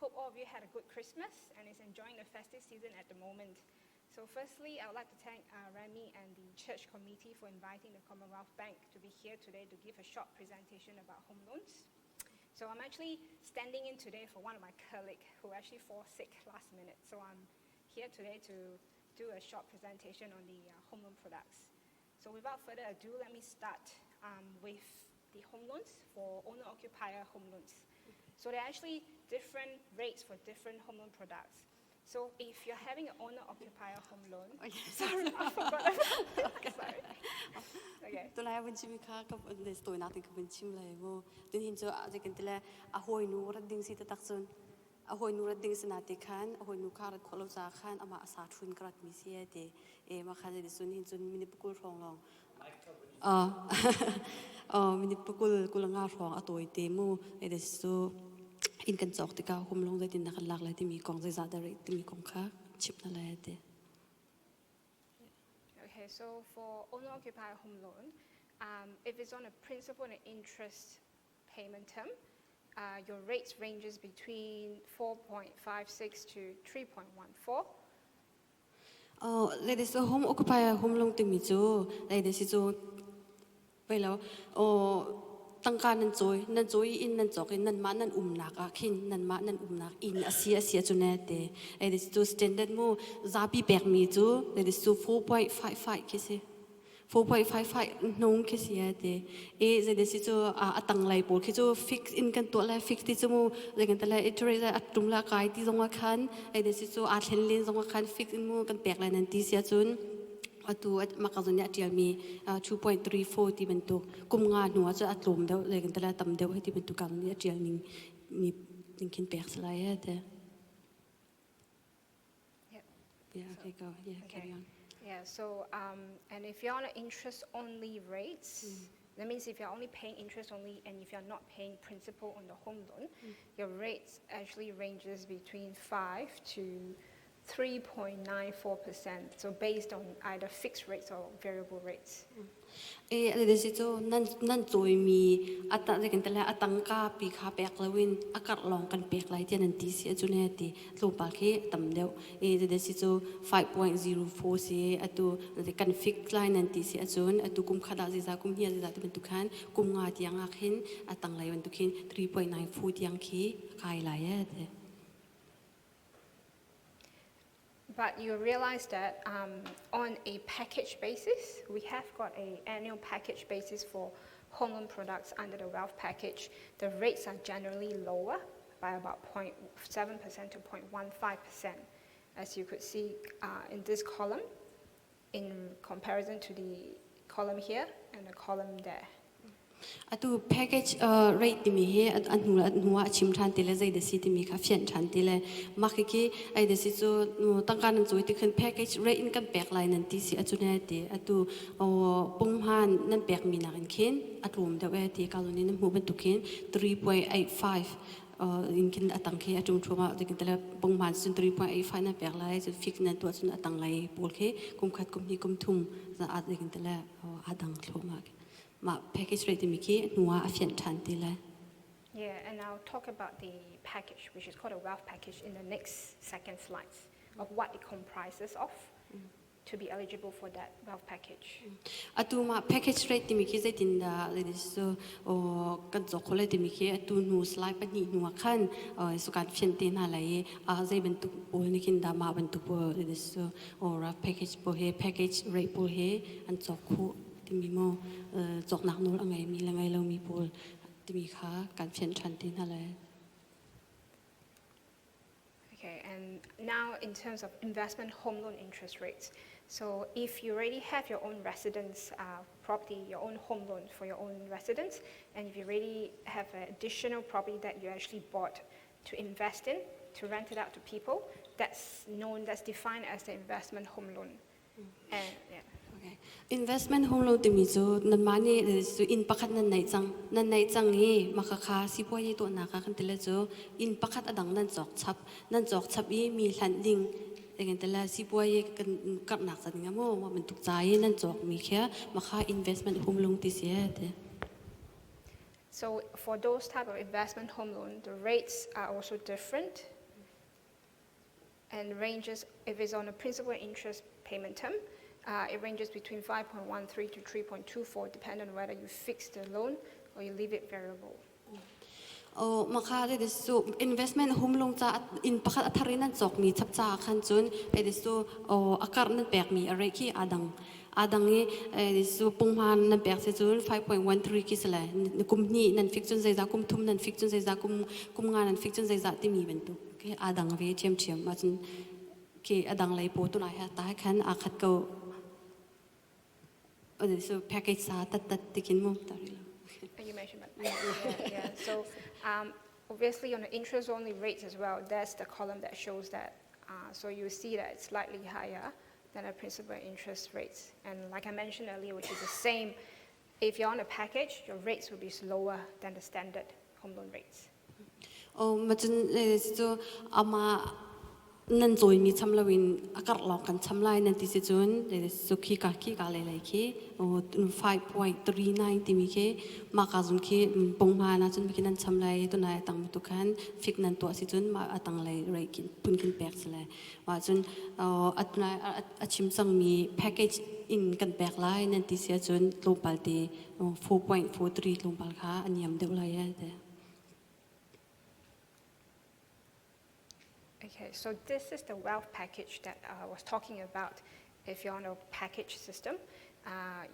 hope all of you had a good Christmas and is enjoying the festive season at the moment. So firstly, I would like to thank uh, Remy and the church committee for inviting the Commonwealth Bank to be here today to give a short presentation about home loans. So I'm actually standing in today for one of my colleagues who actually fall sick last minute. So I'm here today to do a short presentation on the uh, home loan products. So without further ado, let me start um, with the home loans for owner-occupier home loans. So there are actually different rates for different home loan products. So if you're having an owner-occupier home loan, Okay. sorry, I forgot. Okay. sorry. Okay. Tunai vun chim kha ka le story nak tin ka vun chim lai mu. Tun hin chu a kan tile a hoi nu rat ding si ta tak chun. A hoi nu rat ding si na ti khan a hoi nu kha rat kholo cha khan ama asa thun ka rat mi si e ti. E ma khan le sun hin chun mini pukul rong long. A a mini pukul kulanga rong a toi te mu e de su in kan chok tika hum long zai tin na kan lak lai ti mi kong zai za da re ti mi kong kha chip na lai te. Okay, so for owner-occupier home loan, um, if it's on a principal and interest payment term, uh, your rates ranges between 4.56 to 3.14. Oh, ladies home occupier home loan timi cu ladies cu vei lo oh tangka nan cawi nan cawi in nan cawk in nanmah nan umnak ah khin nanmah nan umnak inn a si a si cu ne te ladies cu standard mu zapi pekmi cu ladies cu 4.55 khi si 4.55 hnung khi si a ti i zei si cu a tanglei pawl khi cu fix in kan tuah lai fix ti cu mu zei kan lai interest a tum la kai ti zong ah khan zei si cu aa thlen len zong ah khan fix in mu kan pek lai nan ti sia cun atu maka zon nih a tialmi 2.34 ti bantuk kum nga hnu ah cun a tlawm deuh zei kan lai tam deuh ti bantuk ka nih a tial ning mi ning khin pek salai he te Yep. Yeah, okay, go. Yeah, Okay. carry on. Yeah, so, um, and if you're on an interest-only rates, that means if you're only paying interest only and if you're not paying principal on the home loan, your rates actually ranges between 5 to 3.94%. So based on either fixed rates or variable rates. E a si cu nan nan cawimi a ta kan tala a tangka pi kha pek loin a karh lawng kan pek lai tiah nan ti si acun he ti tlawmpal khi tam deuh e de si cu 5.04 si atu kan fix lai nan ti si acun atu kum khat ah ziza kum hnia ziza ti bantuk khan kum nga tiang ah khin a tanglei bantuk khin 3.94 tiang khi kai lai e te But you realize that um, on a package basis, we have got a annual package basis for home loan products under the wealth package. The rates are generally lower by about 0.7% to 0.15%, as you could see uh, in this column, in comparison to the column here and the column there. Atu package rate timi hi an hnu an hnu ah chim ṭhan ti le zei da si timi kha fianh ṭhan ti le mah khikhi ai da si cu tangka nan cawi ti khan package rate in kan pek lai nan ti si acu ne ti atu punghman nan pek mi nak in khin a tlawm deuh e ti ka lun in hmuh bantuk khin 3.85 in khin a tang khi a ṭum ṭhum ah tikin tele punghman cun 3.85 nan pek lai cun fix nan tuah cun a tang lai pawl khi kum khat kum hnih kum thum za a tikin tele a dang thluahmah mah package rate timi khi hnu ah a fianh ṭhan ti lai. Yeah, and I'll talk about the package, which is called a wealth package, in the next second slides of what it comprises of to be eligible for that wealth package. Atu ma package rate timi khi zeitin dah so kan cawk kho lai timi khi atu hnu slide pahnih hnu ah khan so kan fianh te hna lai i zei bantuk pawl nih khin dah mah bantuk pawl so package pawl he package rate pawl he an cawk khawh timi maw cawknak nawl a ngeimi le ngei lomi pawl timi kha kan fianh ṭhan te hna lai. Okay, and now in terms of investment home loan interest rates. So if you already have your own residence uh, property, your own home loan for your own residence, and if you already have an additional property that you actually bought to invest in, to rent it out to people, that's known, that's defined as the investment home loan. And, yeah. Okay. Investment home loan timi cu nanmah nih cu inn pakhat nan neih cang nan neih cang i maka kha sipuazi tuahnak ah kan tile cu inn pakhat a dang nan cawk chap nan cawk chap i mi hlanh ding kan tile sipuazi kan karhnak ca ding maw mah bantuk ca i nan cawk mi khi makha investment home loan ti si te. So for those type of investment home loan, the rates are also different and ranges, if it's on a principal interest payment term, it ranges between 5.13 to 3.24, depending on whether you fix the loan or you leave it variable. Oh, maka de su investment home loan ca in pakhat a thar in an cawkmi chap ca khan cun de su akar nan pekmi a rate khi adang adang i su punghman nan pek si cun 5.13 khi sile kum hnih nan fik cun zeiza kum thum nan fik cun zeiza kum kum nga nan fik cun zeiza timi bantuk khi adang ve ṭhiamṭhiam ma cun khi adang lei po tu lai ha ta khan a khat ko so package sa tat tat tikin mu tari lo. You mentioned that. Yeah, yeah. So obviously on the interest only rates as well, that's the column that shows that. So you see that it's slightly higher than the principal interest rates. And like I mentioned earlier, which is the same, if you're on a package, your rates will be lower than the standard home loan rates. Oh, macun cu ama nan cawimi cham loin a karh lawng kan cham lai nan ti si cun cu khi ka khi ka lei lei khi 5.39 timi khi mah ka zung khi punghman ah cun khi nan cham lai tunai a tang tu khan fik nan tuah si cun mah a tang lei rei khin phun khin pek si lai mah cun a chim cangmi package in kan pek lai nan ti si ahcun tlawmpal te 4.43 tlawmpal kha a niam deuh lai te. Okay, so this is the wealth package that I was talking about. If you're on a package system,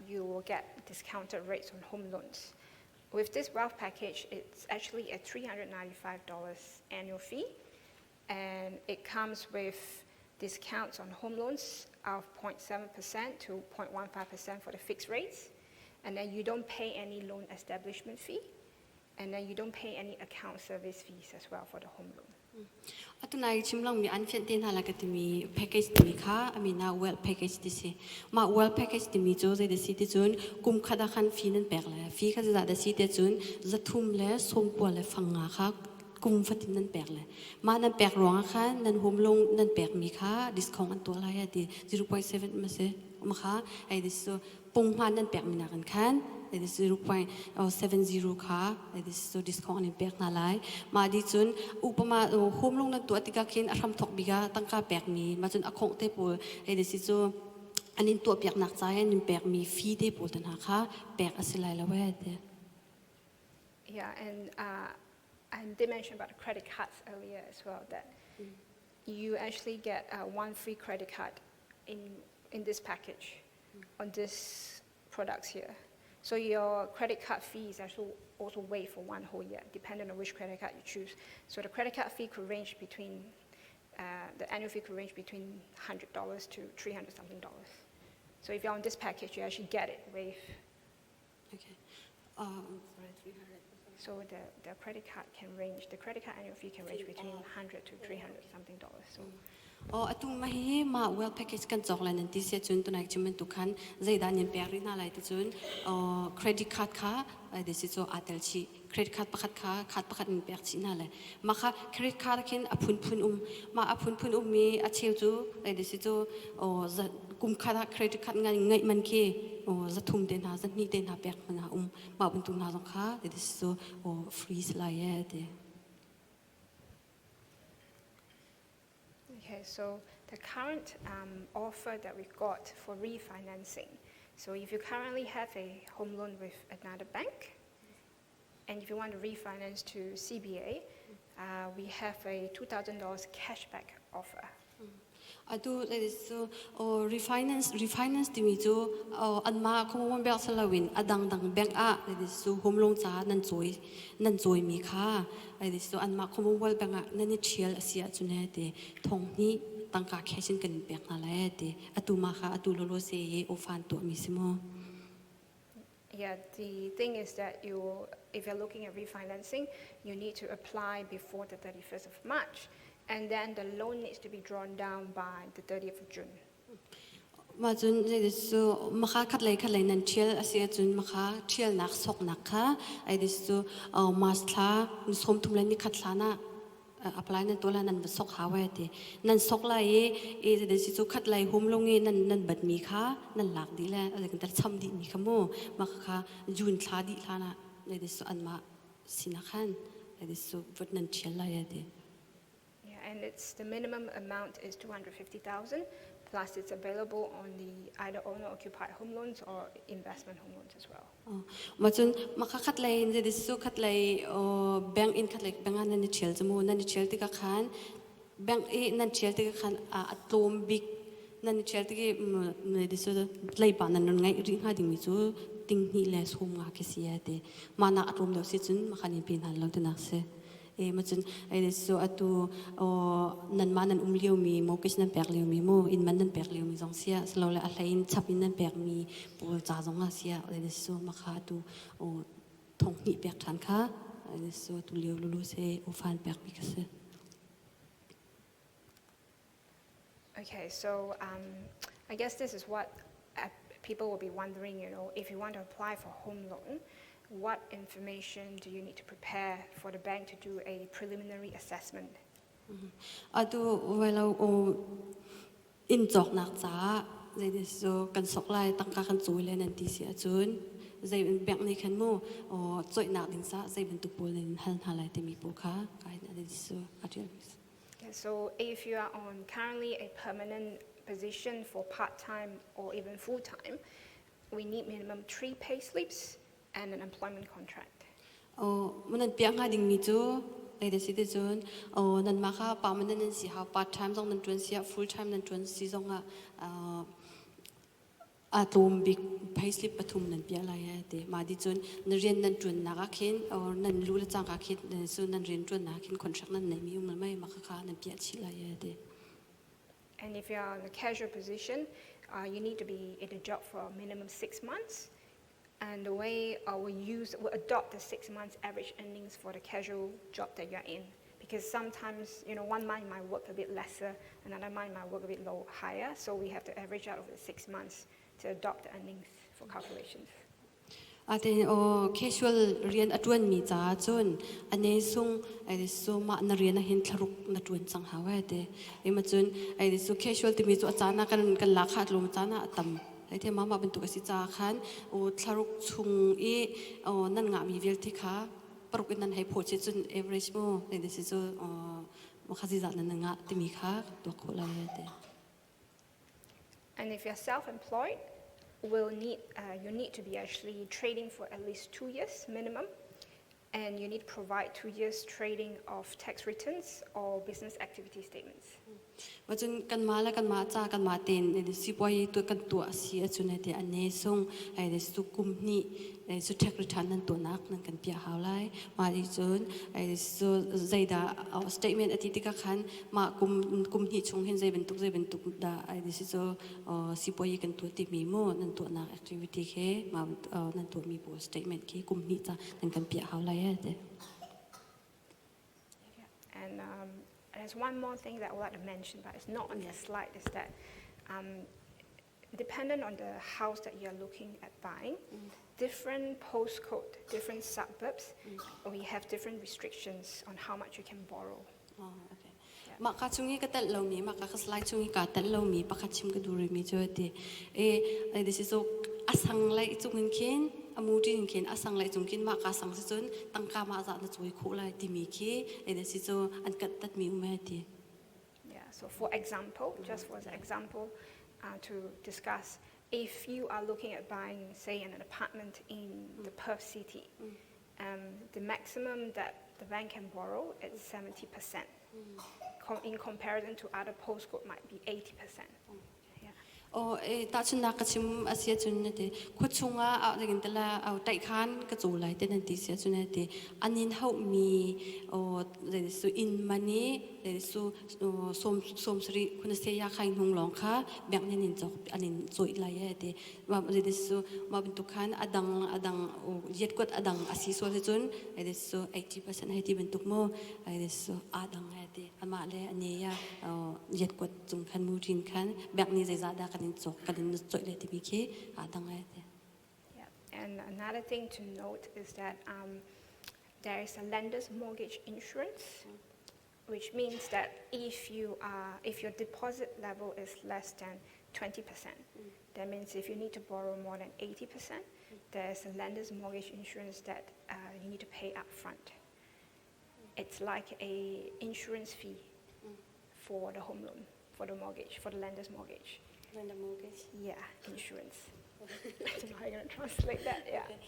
you will get discounted rates on home loans. With this wealth package, it's actually a $395 annual fee, and it comes with discounts on home loans of 0.7% to 0.15% for the fixed rates, and then you don't pay any loan establishment fee, and then you don't pay any account service fees as well for the home loan. Atu nai chim long mi an fian te hna la ka timi package timi kha amina wealth package ti si. Ma wealth package timi cu zei da si ti cun kum khat ah khan fee nan pek le fee kha za da si te cun zathum le sawmkua le fang nga kha kum fatin nan pek le mah nan pek ruangah khan nan home loan nan pekmi kha discount an tuah lai ti 0.7 ma si ma kha ai this so punghman nan pekmi nakin khan 0.70 kha so discount an in pek hna lai mah di cun upama home loan nan tuah tikah khin a hram thok bika tangka pekmi ma cun a khongh te pawl ai this cu an in tuah piaknak ca in pekmi fee te pawl te hna kha pek a si lai lo eh te. Yeah, and I did mention about the credit cards earlier as well, that you actually get one free credit card in this package, on this products here. So your credit card fee is actually also waived for one whole year, depending on which credit card you choose. So the credit card fee could range between, the annual fee could range between $100 to 300 something dollars. So if you're on this package, you actually get it waived. Okay. Sorry, 300. So the credit card can range, the credit card annual fee can range between 100 to 300 something dollars. So Oh, atu ma hi ma wealth package kan cawk lai nan ti sia cun tunai chim bantuk khan zeidah nan pek rih hna lai ti cun credit card kha de si cu aa tel chih credit card pakhat kha card pakhat in pek chih hna lai mah kha credit card khin a phunphun um mah a phunphun um mi a cheu cu de si cu kum khat ah credit card ngai ngeih man khi zathum te hna zahnih te hna pek hna um mah bantuk hna zong kha de si cu free si lai e ti. Okay, so the current offer that we got for refinancing. So if you currently have a home loan with another bank, and if you want to refinance to CBA, we have a $2,000 cashback offer. Atu cu refinance refinance timi cu anmah Commonwealth Bank siloin a dangdang bank ah cu home loan caah nan cawi nan cawimi kha cu anmah Commonwealth Bank ah nan i ṭhial a si ahcun he ti thong hnih tangka cash in kan in pek hna lai ti atu mah kha atu lawlaw se i ofan tuahmi si mu. Yeah, the thing is that you, if you're looking at refinancing, you need to apply before the 31st of March, and then the loan needs to be drawn down by the 30th of June. Mah cun cu makha khat lei nan ṭhial a si ahcun makha ṭhialnak soknak kha ai this cu March thla ni sawmthum le nikhat hlan ah apply nan tuah lai nan va sok hau ai ti nan sok lai i i si cu khat lei hum lung i nan nan bat mi kha nan lak dih le kan cham dih mi kha mu mah kha June thla dih hlan ah this cu anmah. sinak khan su vut nan ṭhial lai a ti. Yeah, and it's the minimum amount is 250,000 plus it's available on the either owner occupied home loans or investment home loans as well. Ma cun maka khat lei in zedi su khat lei bank in khat lei bank ah nan i ṭhial cu mu nan i ṭhial tikah khan bank i nan ṭhial tikah khan a tlawm bik nan i ṭhial tik i su leiba nan ron ngeih rih hnga dingmi cu ting hnih le sum nga khi si a ti mah nak a tlawm deuh si cun makhan in pe hna lo tinak si e ma cun ai su atu nanmah nan um liomi mortgage nan pek liomi mu inn man nan pek liomi zong sia silole a hlei in chap in nan pekmi pawl ca zong ah sia ai su makha atu thong hnih pek ṭhan kha ai su tu lio lulu se ufan pekmi ka si. Okay, so I guess this is what people will be wondering, if you want to apply for home loan, what information do you need to prepare for the bank to do a preliminary assessment? Atu velo inn cawknak caah zeitin cu kan sok lai tangka kan cawi le nan ti si ahcun zei bank nih khan mu coihnak ding caah zei bantuk pawl nan hal hna lai timi pawl kha kai na cu a ṭial. Okay, so if you are on currently a permanent position for part-time or even full-time, we need minimum three pay slips and an employment contract. Oh, nan piak hnga dingmi cu zei si ti cun oh nanmah kha permanent nan si hau part time zong nan ṭuan si ah full time nan ṭuan si zong ah aa tlawm bik payslip pathum nan piah lai a ti. Mah ti cun na rian nan ṭuannak ah khin or nan lu le cangka khin cu nan rian ṭuannak ah khin contract nan neimi um mei mah kha nan piah chih lai a ti. And if you are in a casual position, you need to be in a job for a minimum 6 months. And the way we adopt the 6 months average earnings for the casual job that you're in. Because sometimes, one month might work a bit lesser, another month might work a bit low, higher. So we have to average out over the 6 months to adopt the earnings for calculations. Ate o casual rian a ṭuanmi caah cun ane sung ai su mah na rian ah hin thlaruk na ṭuan cang hau ai te. Ima cun ai su casual timi cu a caan ah kan kan la khat lum caan ah a tam. Ai the mama bantuk a si caah khan o thlaruk chung i o nan ngahmi vialte kha paruk in nan hei phaw chih cun average mu ai si cu o kha zizah nan ngah timi kha tuak khawh lai ai te. And if you're self-employed, you need to be actually trading for at least 2 years minimum, and you need to provide 2 years trading of tax returns or business activity statements. Macun kanmah le kanmah ca kanmah tein sipuai tu kan tuah si ahcun te ane sung ai su kum hnih su tax return nan tuahnak nan kan piah hau lai. Mah ti cun ai su zeidah statement ati tikah khan mah kum kum hnih chung hin zei bantuk dah ai si cu sipuai kan tuah timi mu nan tuahnak activity khi mah nan tuahmi pawl statement khi kum hnih ca nan kan piah hau lai te. Yeah. And there's one more thing that I would like to mention, but it's not on the slide, is that dependent on the house that you're looking at buying, different postcode, different suburbs, we have different restrictions on how much you can borrow. Oh, okay. Mah ka chung i ka telh lomi mah ka slide chung i ka telh lomi pakhat chim ka duh rihmi cu ti e this is so a sang lai cung in khin a mu in khin a sang lai cung khin mah ka sang si cun tangka mah zah na cawi khawh lai timi khi e si cu an kat tatmi um he ti. Yeah, so for example, just for example, to discuss, if you are looking at buying, say, an apartment in the Perth city, the maximum that the bank can borrow is 70%. In comparison to other postcode might be 80%. Yeah. Oh, e ta chun na ka chim asia chun na te khu chunga a lengin tala au tai khan ka chu lai te nan ti sia chun na te anin hau mi o le su in mani le su som som sri khun se ya khai nung long kha bank nin in chok anin choi lai e te ma le su ma bin tu khan adang adang o yet kot adang asi so le chun le su 80% hai ti bin tuk mo le su adang hai te ama le ane ya yet kot cung khan mu tin khan bank ni zeiza dah kan in cawk kan in choi le timi khi adang ai te. Yeah. And another thing to note is that there is a lender's mortgage insurance, which means that if your deposit level is less than 20%, that means if you need to borrow more than 80%, There's a lender's mortgage insurance that uh, you need to pay up front. It's like a insurance fee for the home loan, for the mortgage, for the lender's mortgage. Lender mortgage. Yeah, insurance. I don't know how you're going to translate that. Yeah. Okay.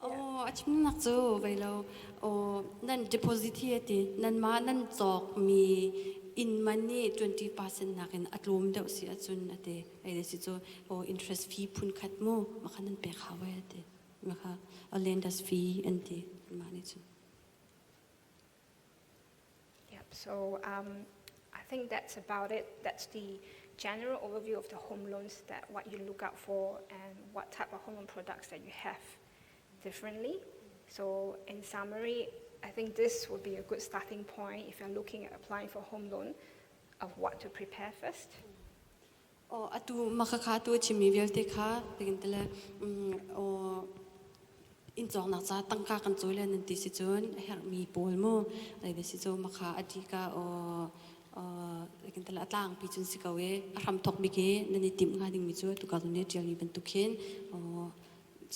Oh, a chimnak cu vei lo oh nan deposit hi ati nan ma nan cawk mi inn man nih 20% nakin a tlawm deuh si ahcun ati ei de si cu oh interest fee phun khat mu makha nan pek hau ai ati makha a lender's fee an ti mah nih cun. Yep. So um, I think that's about it. That's the general overview of the home loans that what you look out for and what type of home loan products that you have differently. So in summary, I think this would be a good starting point if you're looking at applying for home loan of what to prepare first. Oh, atu makakha tu chimmi vialte kha tikin tele oh inn cawknak ca tangka kan cawi le nan ti si cun a herhmi pawl mu ai de si cu makha ati ka aw kan tala a tlangpi cun si ko e a hram thok bik i nan i timh hnga dingmi cu atu ka ne ṭialmi bantuk khin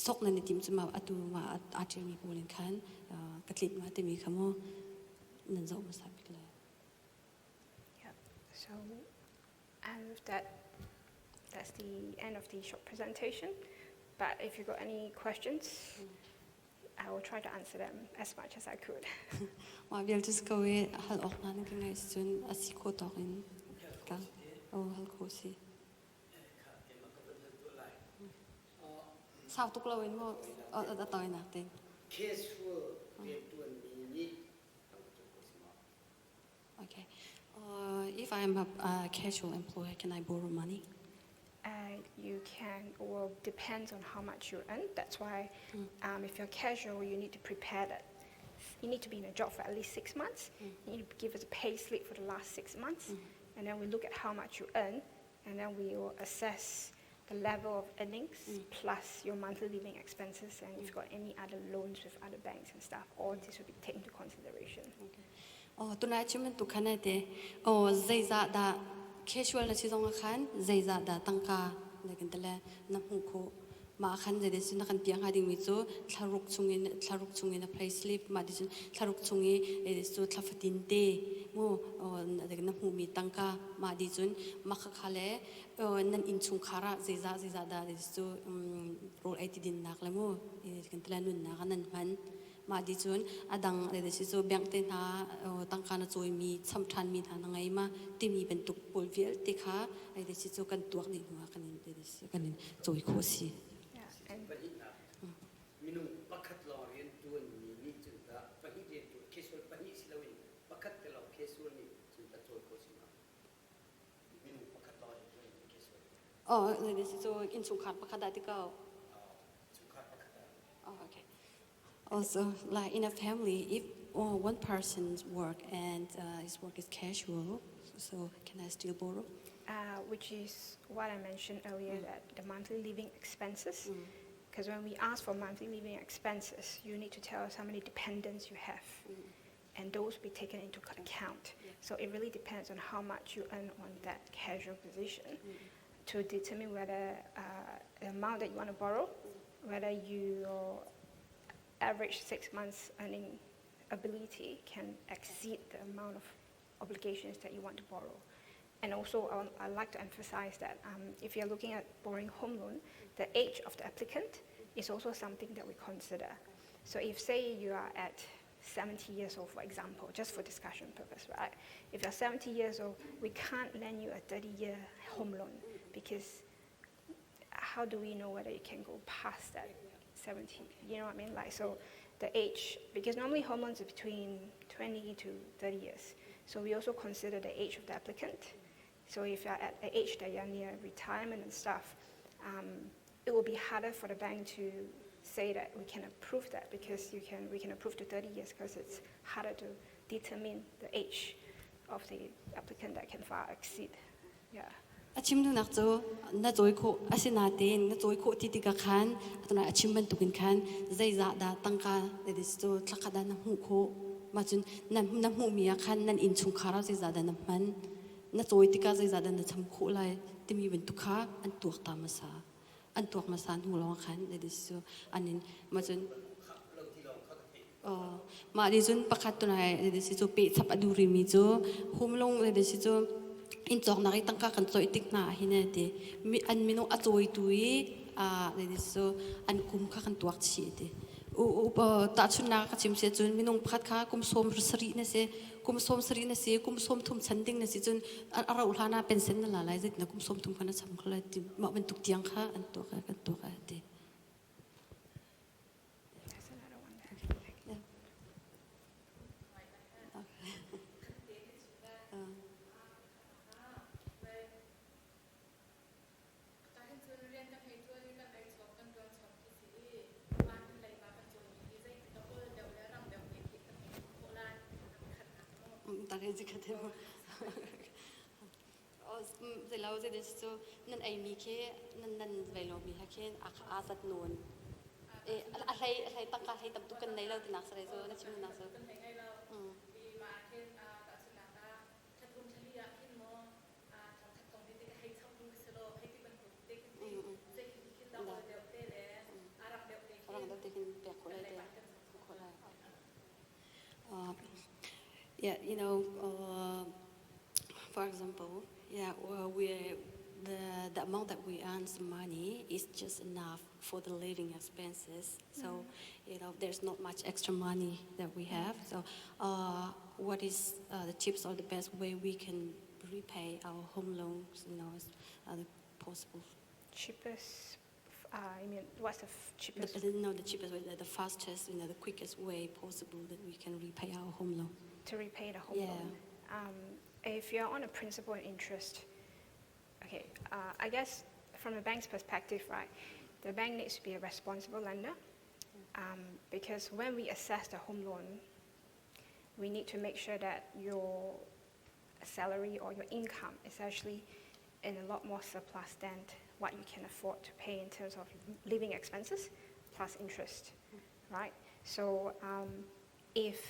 sok nan i timh cu ma atu ma aa ṭialmi pawl in khan ka tlinh ma timi kha mu nan zoh hmasa bik lai. Yep. So, and with that, that's the end of the short presentation. But if you've got any questions, I will try to answer them as much as I could. Mah vial cu si ko i hal awk hna nan ka ngaih cun a si khawh tawk in ka oh hal khawh si. Sau tuk lo in maw a tawinak te. Casual riantuanmi nih Okay. If I am a, a casual employee, can I borrow money? Uh, you can, well, depends on how much you earn. That's why um, if you're casual, you need to prepare that. You need to be in a job for at least 6 months. You need to give us a pay slip for the last 6 months. And then we look at how much you earn, and then we will assess the level of earnings plus your monthly living expenses and if you've got any other loans with other banks and stuff, all this will be taken into consideration. Okay. Oh, tunai chim tu khan te oh zeizah dah casual na si zong ah khan zeizah dah tangka na kan tele na hmu kho mah khan zei sin na kan piang hnga dingmi cu thlaruk chungin thlaruk chungin a pay slip mah ti cun thlaruk chung i cu thla fatin te mu na hmuhmi tangka mah di cun mah kha le nan innchungkhar ah zeizah zeizah dah cu rawl ei ti dinnak le mu kan tele nunnak ah nan hman mah di cun a dang si cu bank te hna tangka na cawimi cham ṭhanmi hna na ngei ma timi bantuk pawl vialte kha si cu kan tuak dih hnu ah kan in kan in cawi khawh si. Minung pakhat lawng rian ṭuanmi nih cun tah pahnih rian ṭuan casual pahnih si loin pakhat te lawng casual nih cun tah cawi khawh si ma? Minung pakhat lawng rian ṭuanmi casual. Oh, si cu innchungkhar pakhat ah ti ko. Chungkhar pakhat ah. Oh, okay. Also, like in a family, if one person's work and his work is casual, so can I still borrow? Which is what I mentioned earlier, that the monthly living expenses. Because when we ask for monthly living expenses, you need to tell us how many dependents you have. And those will be taken into account. So it really depends on how much you earn on that casual position to determine whether the amount that you want to borrow, whether your average 6 months earning ability can exceed the amount of obligations that you want to borrow. And also, I'd like to emphasize that if you're looking at borrowing home loan, the age of the applicant is also something that we consider. So if, say, you are at 70 years old, for example, just for discussion purpose, right? If you're 70 years old, we can't lend you a 30-year home loan because how do we know whether you can go past that 70? You know what I mean? Like, so the age, because normally home loans are between 20 to 30 years. So we also consider the age of the applicant. So if you're at the age that you're near retirement and stuff, it will be harder for the bank to say that we can approve that because you can, we can approve to 30 years because it's harder to determine the age of the applicant that can far exceed. Yeah. A chim duhnak cu na cawi khawh asinain na cawi khawh ti tikah khan atuna a chim bantukin khan zeizah dah tangka cu thlakhat ah na hmuh khawh mah cun na na hmuhmi ah khan nan innchungkhar ah zeizah dah na hman na cawi tikah zeizah dah na cham khawh lai timi bantuk kha an tuak ta hmasa. an tuak hmasa hnu lawng khan cu an in ma cun mah nih cun pakhat tu nai si cu peh chap a duh rimi cu home loan si cu inn cawknak i tangka kan cawih tik hna hin ti an minung a cawitu i cu an kum kha kan tuak chih ti. Tahchunhnak ka chim si cun minung pakhat kha kum 70 na si kum 70 na si kum 30 chan ding na si cun a rauh hlan ah pension na la lai zeitin na kum 30 kha na cham kho lai ti mah bantuk tiang kha an tuak kan tuak ti. There's another one there. Yeah. Zeilo zei cu nan eimi khi nan nan veilomi he khin aa zat nawn. A hlei a hlei tangka hlei tam tuk kan nei lo tinak si cu na chim nak cu. Rang deuh te khin pek khawh lai te. Khawh lai. Yeah, for example, yeah, well, we the amount that we earn some money is just enough for the living expenses. So, there's not much extra money that we have. So, what is the tips or the best way we can repay our home loans? As possible. Cheapest. I mean, what's the cheapest? The, no, the cheapest way, the fastest, the quickest way possible that we can repay our home loan. To repay the home loan. If you're on a principal and interest, okay, I guess from the bank's perspective, right, the bank needs to be a responsible lender because when we assess the home loan, we need to make sure that your salary or your income is actually in a lot more surplus than what you can afford to pay in terms of living expenses plus interest, right? So if,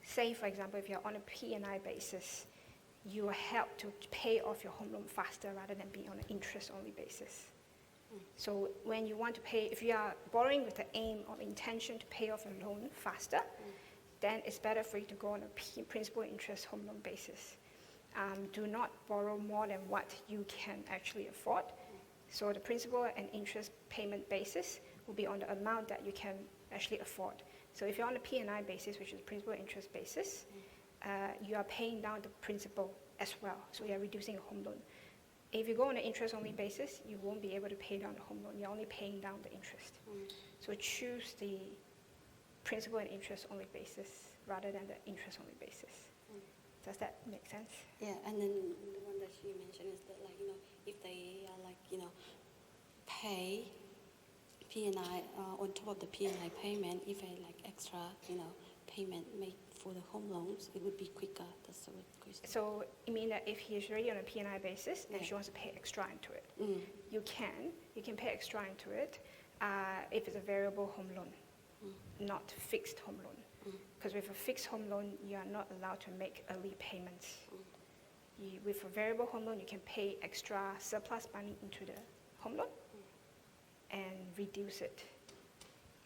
say for example, if you're on a P&I basis, you will help to pay off your home loan faster rather than be on an interest-only basis. So when you want to pay, if you are borrowing with the aim or intention to pay off your loan faster, then it's better for you to go on a principal interest home loan basis. Do not borrow more than what you can actually afford. So the principal and interest payment basis will be on the amount that you can actually afford. So if you're on a P&I basis, which is principal interest basis, you are paying down the principal as well. So you are reducing your home loan. If you go on an interest-only basis, you won't be able to pay down the home loan. You're only paying down the interest. So choose the principal and interest-only basis rather than the interest-only basis. Does that make sense? Yeah, and then the one that she mentioned is that, like, if they are like, pay P&I on top of the P&I payment, if I like extra, payment made for the home loans, it would be quicker. That's the question. So you mean that if he's already on a P&I basis and she wants to pay extra into it, you can. You can pay extra into it if it's a variable home loan, not fixed home loan. Because with a fixed home loan, you are not allowed to make early payments. With a variable home loan, you can pay extra surplus money into the home loan and reduce it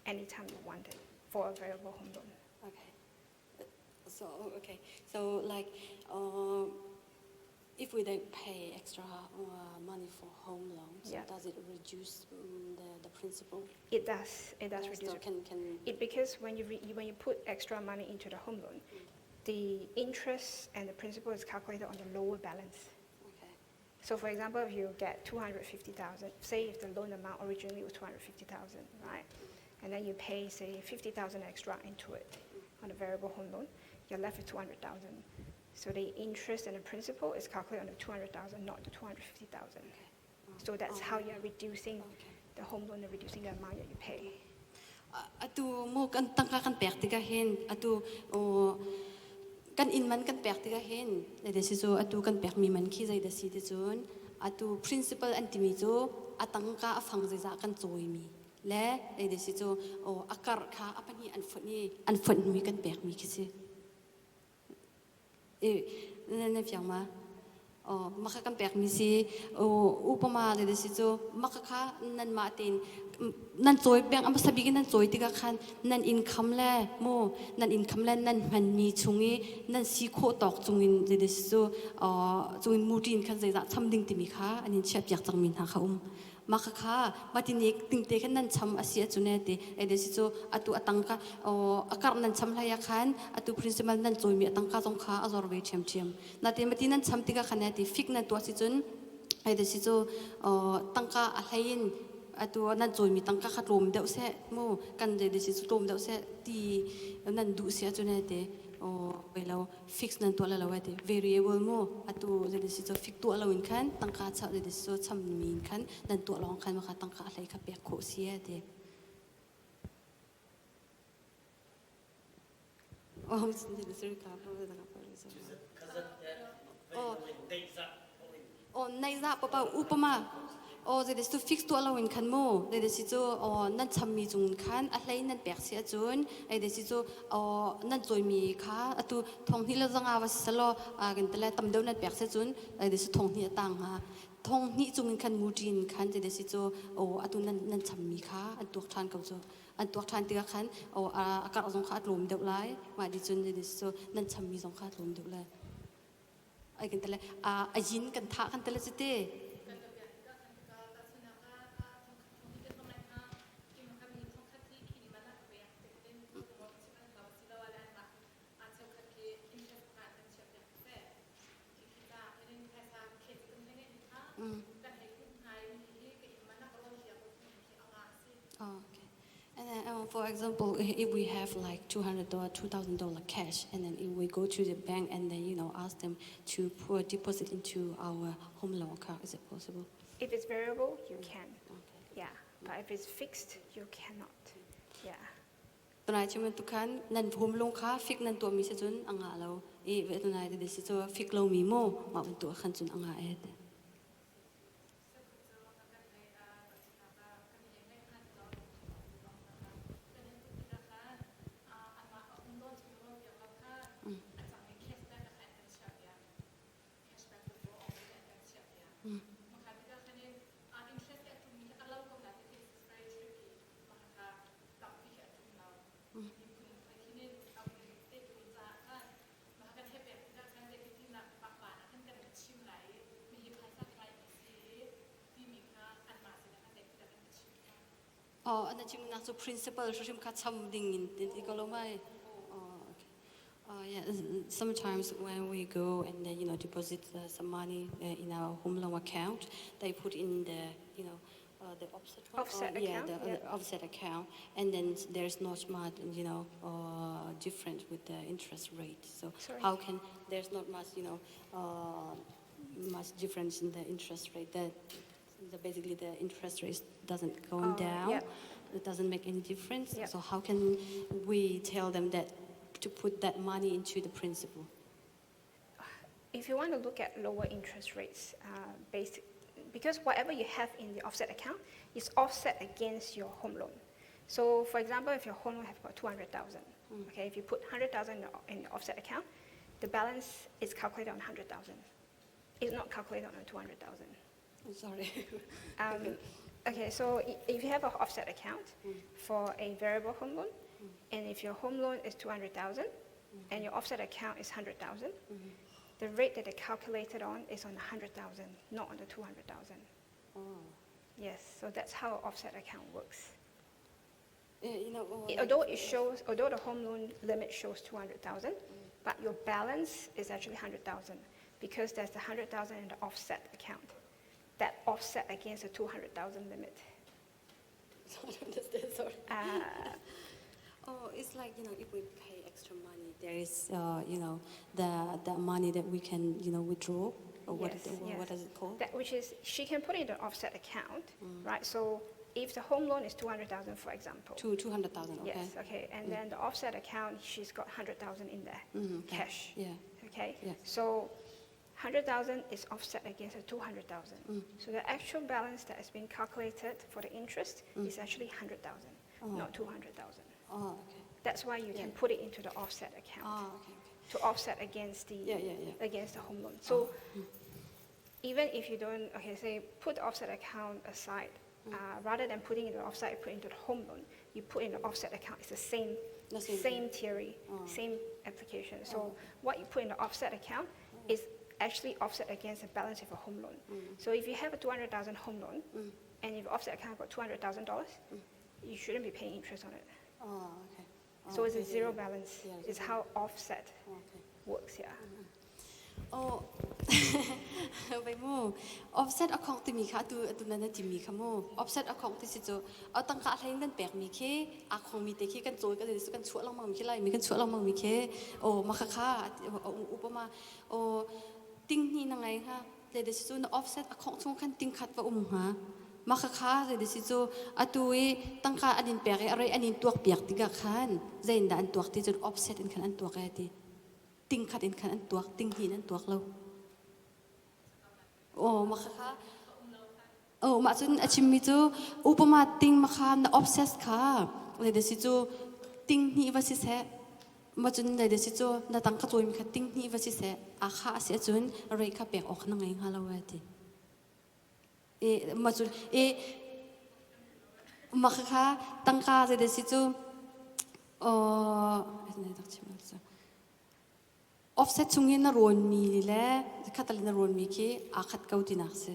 anytime you want it for a variable home loan. Okay. So, okay. So, like, if we don't pay extra money for home loans, does it reduce the principal? It does. It does Yeah, reduce so it. can It because when you when you put extra money into the home loan, the interest and the principal is calculated on the lower balance. Okay. So for example, if you get $250,000, say if the loan amount originally was $250,000, right? And then you pay, say, $50,000 extra into it on a variable home loan, you're left with $200,000. So the interest and the principal is calculated on the $200,000, not the $250,000. Okay. So that's how you're reducing Okay. the home loan and reducing the amount that you pay. Atu mu kan tangka kan pek tikah hin atu kan inn man kan pek tikah hin zei si cu atu kan pek mi man khi zei dah si ti cun atu principal an timi cu a tangka a fang zeizah kan cawi mi le zei dah si cu a karh kha a pahnih an fonh i an fonh hnu i kan pek mi khi si. Na fiang ma? Maka kan pekmi si upama le si cu maka kha nanmah tein nan cawi peng a hmasa bik in nan cawi tikah khan nan income le mu nan income le nan hmanmi chung i nan si khawh tawk cungin zei si cu cungin muṭin khan zeizah cham ding timi kha an in chiahpiak cangmi hna kha um. Mah khakha matini tingte khan nan cham a si ahcun e ti ai si cu atu a tangka a karh nan cham hlei ah khan atu principal nan cawimi a tangka zong kha a zor ve ṭhiamṭhiam. Natin mati nan cham tikah khan e ti fik nan tuah si cun ai si cu tangka a hlei in atu nan cawimi tangka kha tlawm deuh seh mu kan zei si cu tlawm deuh seh ti nan duh si ahcun e ti lo fix nan tuah lo ti variable mu atu zei si cu fix tuah lo in khan tangka cha zei si cu cham mi in khan nan tuah lawng khan maka tangka hlei kha pek khawh si ti Oh, nei za papa upama o zei cu fix tuah lo in khan mu zei si cu nan chammi cung khan a hlei nan pek si ahcun ei si cu nan cawimi kha atu thong hnih le zanga va si selaw kan tele tam deuh nan pek si cun ei si thong hnih a tang hnga thong hnih cung in khan muṭin khan zei si cu atu nan nan chammi kha an tuak ṭhan ko cu an tuak ṭhan tikah khan a karh zong kha a tlawm deuh lai mah di cun zei si cu nan chammi zong kha a tlawm deuh lai ai kan tele a yin kan thah kan tele cu te Oh, okay. And then, for example, if we have like $200, $2,000 cash, and then if we go to the bank and then, you know, ask them to put a deposit into our home loan account, is it possible? If it's variable, you can. Okay. Yeah. But if it's fixed, you cannot. Yeah. Tunai chim tu khan nan home loan kha fix nan tuah mi se cun anga lo i ve tunai de si chu fix lo mi mo ma ban tu khan cun anga e te. Oh, ana chimnak cu principal hrim kha cham ding in ti ko lo mai. Oh, okay. Yeah, sometimes when we go and then, you know, deposit some money in our home loan account, they put in the, you know, the offset one? Offset yeah, account, the, yeah. the offset account, and then there's not much, you know, difference with the interest rate. So Sorry. how can there's not much, you know, much difference in the interest rate that the, basically the interest rate doesn't go Oh, down. yeah. It doesn't make any difference. Yeah. So how can we tell them that to put that money into the principal? If you want to look at lower interest rates, based, because whatever you have in the offset account is offset against your home loan. So, for example, if your home loan have got 200,000, okay, if you put 100,000 in the, in the offset account, the balance is calculated on 100,000. It's not calculated on 200,000. I'm sorry. Okay, so if you have an offset account for a variable home loan, and if your home loan is 200,000 and your offset account is 100,000, the rate that they calculated on is on 100,000, not on the 200,000. Oh. Yes, so that's how offset account works. You know, It, although it shows, although the home loan limit shows 200,000, but your balance is actually 100,000 because there's the 100,000 in the offset account that offset against the 200,000 limit. I don't understand, sorry. Oh, it's like, you know, if we pay extra money, there is, you know, the, the money that we can, you know, withdraw, or what, Yes, is it, yes. what is it called? That, which is, she can put it in the offset account, right? So if the home loan is 200,000, for example. 200,000, okay. Yes, okay. And then the offset account, she's got 100,000 in there, okay. cash. Yeah. Okay? Yeah. So 100,000 is offset against the 200,000. So the actual balance that is being calculated for the interest is actually 100,000, not 200,000. Oh, okay. That's why you can Yeah. put it into the offset account Oh, okay, okay. to offset against the Yeah, yeah, yeah. against the home loan. So. Even if you don't, okay, say put the offset account aside, rather than putting in the offset, put into the home loan, you put in the offset account. It's the same, The same same theory, same application. So what you put in the offset account is actually offset against the balance of a home loan. So if you have a 200,000 home loan, and if your offset account got $200,000, you shouldn't be paying interest on it. Oh, okay. Oh, So it's a okay, zero yeah. balance. Yeah, It's how offset Okay. works, yeah. Oh, vai mu offset account timi kha atu atu na na timi kha mu offset account ti si cu a tangka hlei nan pek mi khi a khong mi te khi kan cawi kan kan chuah lengmang mi khi lai mi kan chuah lengmang mi khi o ma kha kha upama o ting hni na ngai ha le de si cu na offset a khong chung khan ting khat va um ha ma kha kha le de si cu atu i tangka an in pek i a rei an in tuak piak tikah khan zein dah an tuak ti cun offset in khan an tuak e ti ting khat in khan an tuak ting hnih in an tuak lo aw mah kha oh mah cun a chimmi cu upama ting ma kha na obsess kha le de si cu ting hnih va si seh ma cun le de si cu na tang ka cawimi kha ting hnih va si seh a kha a si ahcun rei kha pek awk na ngei hnga lo e ti e ma cun e mah kha tangka zei de si cu Offset chungin na rawnmi le khatal na rawnmi khi aa khat ko tinak si.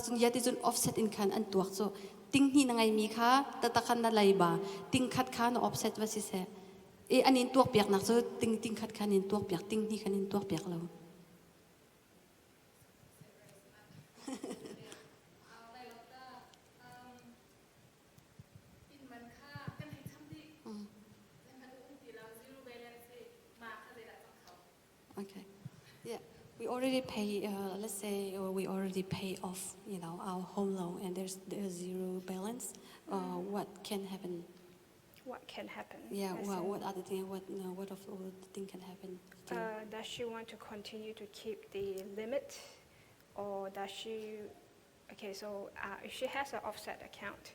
Cun ya ti cun offset in khan an tuak cu ting hnih na ngeimi kha tatak khan na leiba ting khat kha na offset va si seh. I an in tuak piak nak cu ting ting khat khan in tuak piak ting hnih khan in tuak piak lo. Okay. Yeah, we already pay. Let's say we already pay off, our home loan, and there's zero balance. What can happen? What can happen? Yeah. As What in, what other thing? What no, what of all the thing can happen? to you? Does she want to continue to keep the limit, or does she? Okay, so if she has an offset account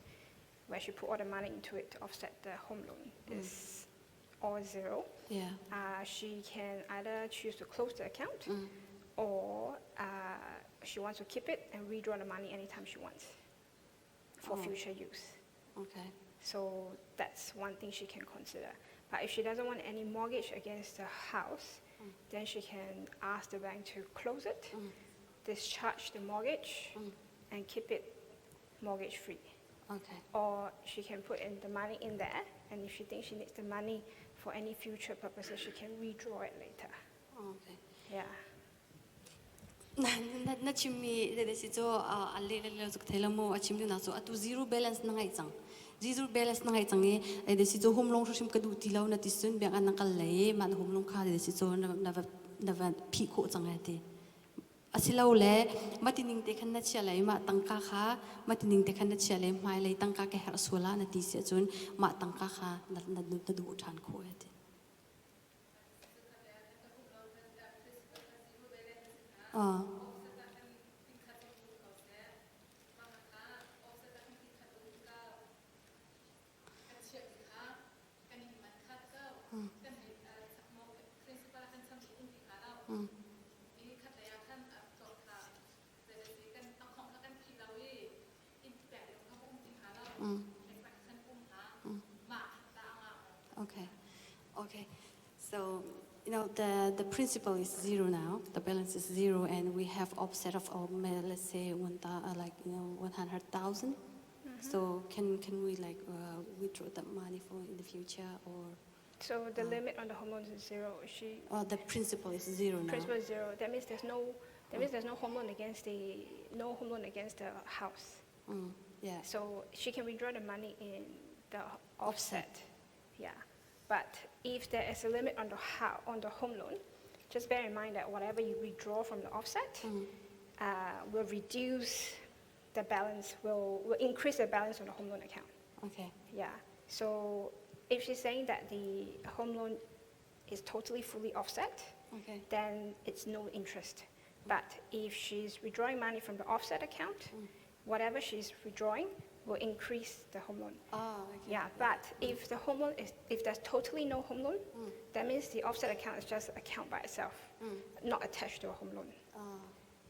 where she put all the money into it to offset the home loan, is all zero. Yeah. She can either choose to close the account, or she wants to keep it and withdraw the money anytime she wants for future use. Okay. So that's one thing she can consider. But if she doesn't want any mortgage against the house, then she can ask the bank to close it, discharge the mortgage, and keep it mortgage free. Okay. Or she can put in the money in there, and if she thinks she needs the money for any future purposes, she can withdraw it later. Okay. Yeah. Na na na chimmi le si cu a le le le zuk thei lo mu a chim na cu atu zero balance na ngai cang zero balance na ngai cang i ai de si cu home loan hrim ka duh ti lo na ti sun bank an na kal lei ma na home loan kha de si cu na na va na va phih khawh cang ai ti asilole matining te khan na chia lai mah tangka kha matining te khan na chia lai hmailei tangka ka herh sual ah na ti si ahcun mah tangka kha na na na duh ṭhan khawh a ti. Ah. Okay. Okay. So, the principal is zero now. The balance is zero, and we have offset of, let's say, one like, 100,000. So can we like withdraw that money for in the future or? So the limit on the home loans is zero. She Oh, the principal is zero now. Principal is zero. That means there's no that means there's no home loan against the no home loan against the house. Yeah. So she can withdraw the money in the offset. Yeah. But if there is a limit on the how on the home loan, just bear in mind that whatever you withdraw from the offset will reduce the balance, will increase the balance on the home loan account. Okay. Yeah. So if she's saying that the home loan is totally fully offset, Okay. then it's no interest. But if she's withdrawing money from the offset account, whatever she's withdrawing will increase the home loan. Oh, okay. Yeah, but if the home loan is, if there's totally no home loan, that means the offset account is just account by itself, not attached to a home loan. Oh.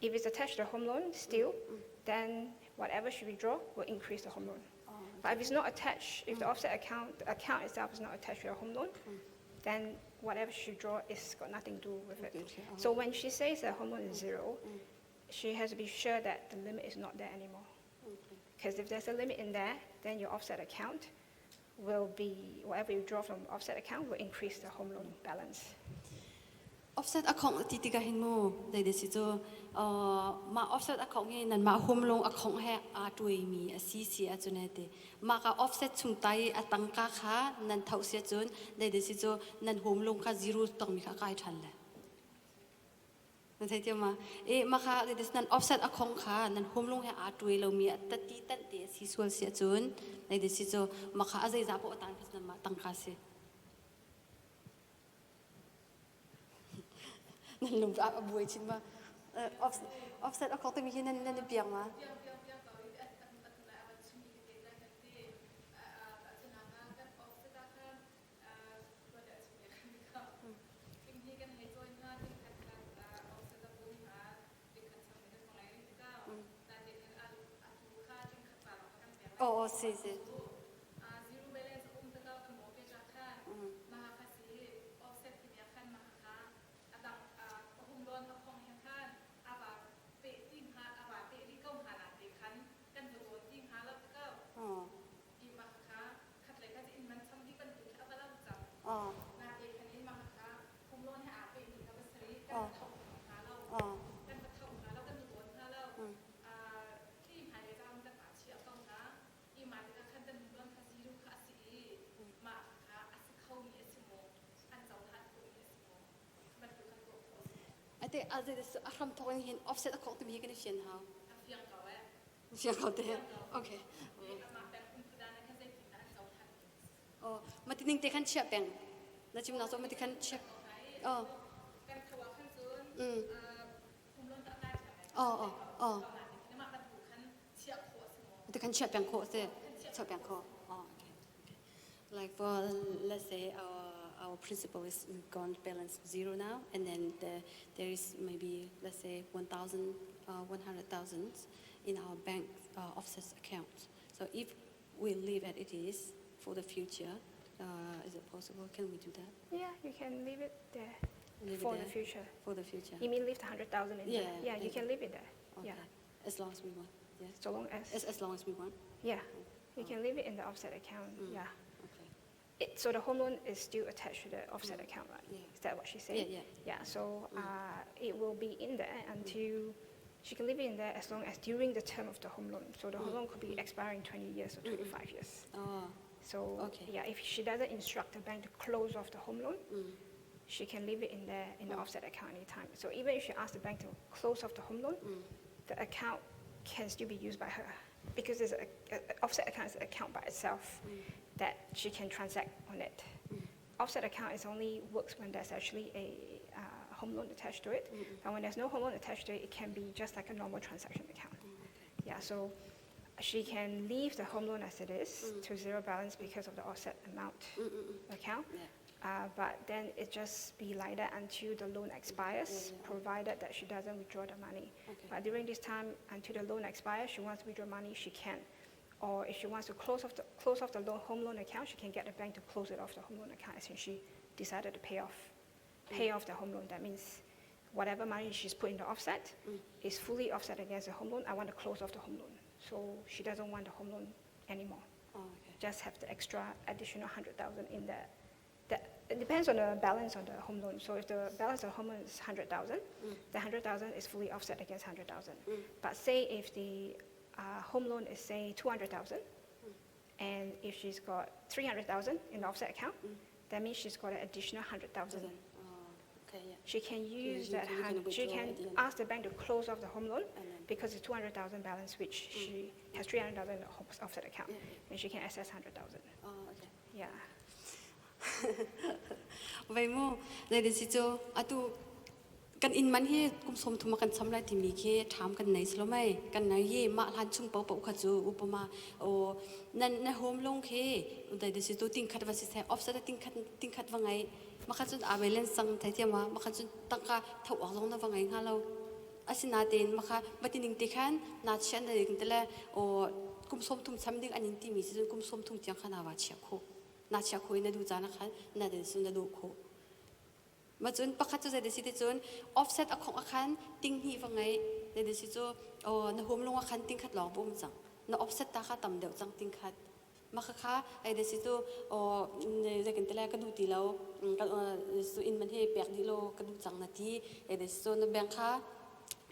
If it's attached to the home loan still, then whatever she withdraw will increase the home loan. But if it's not attached, if the offset account, the account itself is not attached to your home loan, then whatever she draw is got nothing to do with it. Okay. So when she says that home loan is zero, she has to be sure that the limit is not there anymore. Because if there's a limit in there, then your offset account will be, whatever you draw from offset account will increase the home loan balance. Offset account ti tikah hin mu zei de si cu mah offset account hi nan mah home loan account he aa tuaimi a si si ahcun he ti mah ka offset chung tai a tangka kha nan tho si ahcun zei de si cu nan home loan kha zero tongmi kha kai ṭhan le nan thei tiam ma e mah kha zei de si nan offset account kha nan home loan he aa tuai lomi a tati tanh te a si sual si ahcun zei de si cu mah kha a zeizah poh a tan kha nan mah tangka si Nan lung a buai chin ma. Offset a khok timi hi nan nan i piang ma? Oh, oh, si, si. Ate a hram thawk in hin offset a khok timi hi kan i fian hau. Fiang ko te. Okay. Oh, matining te khan chia peng. Na chim na so mati khan chia. Oh. Mm. Oh, oh, oh. Mati khan chia peng kho se. Chia peng kho. Oh, okay. Okay. Like for let's say our our principal is gone balance zero now, and then the, there is maybe let's say 1,000, 100,000 in our bank offsets account. So if we leave as it is for the future, uh, is it possible? Can we do that? Yeah, you can leave it there Leave it for the there future. For the future. You mean leave the 100,000 in Yeah, there? Yeah, you yeah. can leave it there. Okay. Yeah, As long as we want. Yeah. so long as, As long as we want. yeah, you can leave it in the offset account, yeah. Okay. It, so the home loan is still attached to the offset account, right? Yeah. Is that what she said? Yeah, yeah. Yeah, so uh, it will be in there until, she can leave it in there as long as during the term of the home loan. So the home loan could be expiring 20 years or 25 years. Oh. So Okay. yeah, if she doesn't instruct the bank to close off the home loan, she can leave it in there in the offset account anytime. So even if she asks the bank to close off the home loan, the account can still be used by her because there's a, a, a offset account is an account by itself that she can transact on it. Offset account is only works when there's actually a uh, home loan attached to it. But when there's no home loan attached to it, it can be just like a normal transaction account. Yeah, so she can leave the home loan as it is to zero balance because of the offset amount account. Yeah. But then it just be like that until the loan expires, provided that she doesn't withdraw the money. Okay. But during this time, until the loan expires, she wants to withdraw money, she can. Or if she wants to close off the, close off the loan, home loan account, she can get the bank to close it off the home loan account as soon as she decided to pay off, pay off the home loan. That means whatever money she's put in the offset is fully offset against the home loan. I want to close off the home loan. So she doesn't want the home loan anymore. Oh, okay. Just have the extra additional 100,000 in there. That, it depends on the balance on the home loan. So if the balance of home loan is 100,000, the 100,000 is fully offset against 100,000. But say if the home loan is say 200,000, and if she's got 300,000 in the offset account, that means she's got an additional 100,000. Oh, okay, yeah. She can use you that. can- you can she withdraw can at the end. ask the bank to close off the home loan And then- because it's 200,000 balance, which she has 300,000 in the home offset account, Yeah, yeah. and she can access 100,000. Oh, okay. Yeah. Vei mu, zei de si cu atu kan inn man hi kum som thum kan cham lai timi khi ṭham kan nei silo mei kan nei hi mah hlan chung paoh paoh kha cu upama o nan na home loan khi dai de si tu ting khat va si sai offset ting khat ting khat va ngai makha cun a len sang thai thiam ma makha cun tangka tho awk zong na va ngai hnga lo. Asinain mah kha va ti ning te khan naa chiah na ding tile aw kum 30 cham ding an in timi si cun kum 30 tiang kha naa va chiah khawh. Naa chiah khawh i na duh caan ah khan na din sun na duh khawh. Ma cun pakhat cu zei si ti cun offset a khongh ah khan ting hnih va ngei zei si cu aw na hum lung ah khan ting khat lawng va um cang. Na offset ta kha tam deuh cang ting khat. Mah khakha ei de si cu zei kan ti lai ka duh ti lo su inn man hi pek dih law ka duh cang na ti ei de si cu na bank kha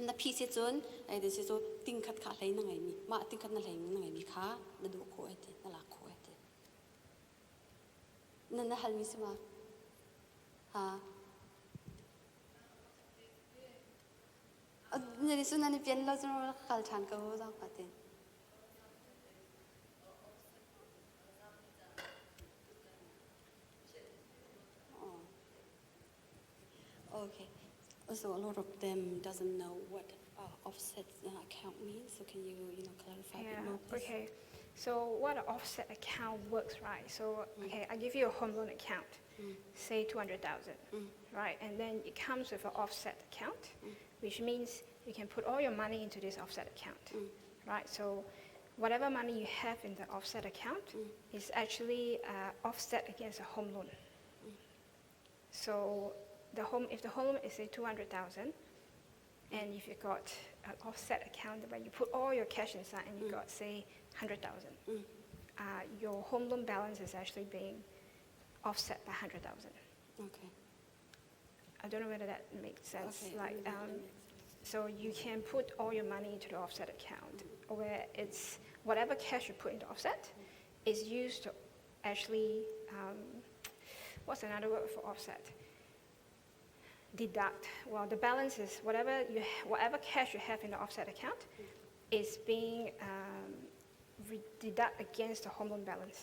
na phih si cun ei de si cu ting khat kha hlei na ngei mi mah ting khat na hlei na ngei mi kha na duh khawh ai ti na lak khawh ai ti na na hal mi si ma ha na ni su na ni pian lo cu kal ṭhan ko zang pa tin Okay, so a lot of them doesn't know what uh, offset uh, account means. So can you, you know, clarify a bit more, please? Okay. So what an offset account works, right? So mm. okay, I give you a home loan account, mm. say 200,000, mm. right? And then it comes with an offset account, mm. which means you can put all your money into this offset account, mm. right? So whatever money you have in the offset account mm. is actually uh, offset against a home loan. Mm. So the home, if the home loan is say 200,000, and if you got an offset account where you put all your cash inside and you mm. got say 100,000, mm. uh, your home loan balance is actually being offset by 100,000. Okay. I don't know whether that makes sense. Okay. Like, um, so you can put all your money into the offset account, where it's whatever cash you put into offset is used to actually, um, what's another word for offset? Deduct. Well, the balance is whatever you whatever cash you have in the offset account is being um, deduct against the home loan balance.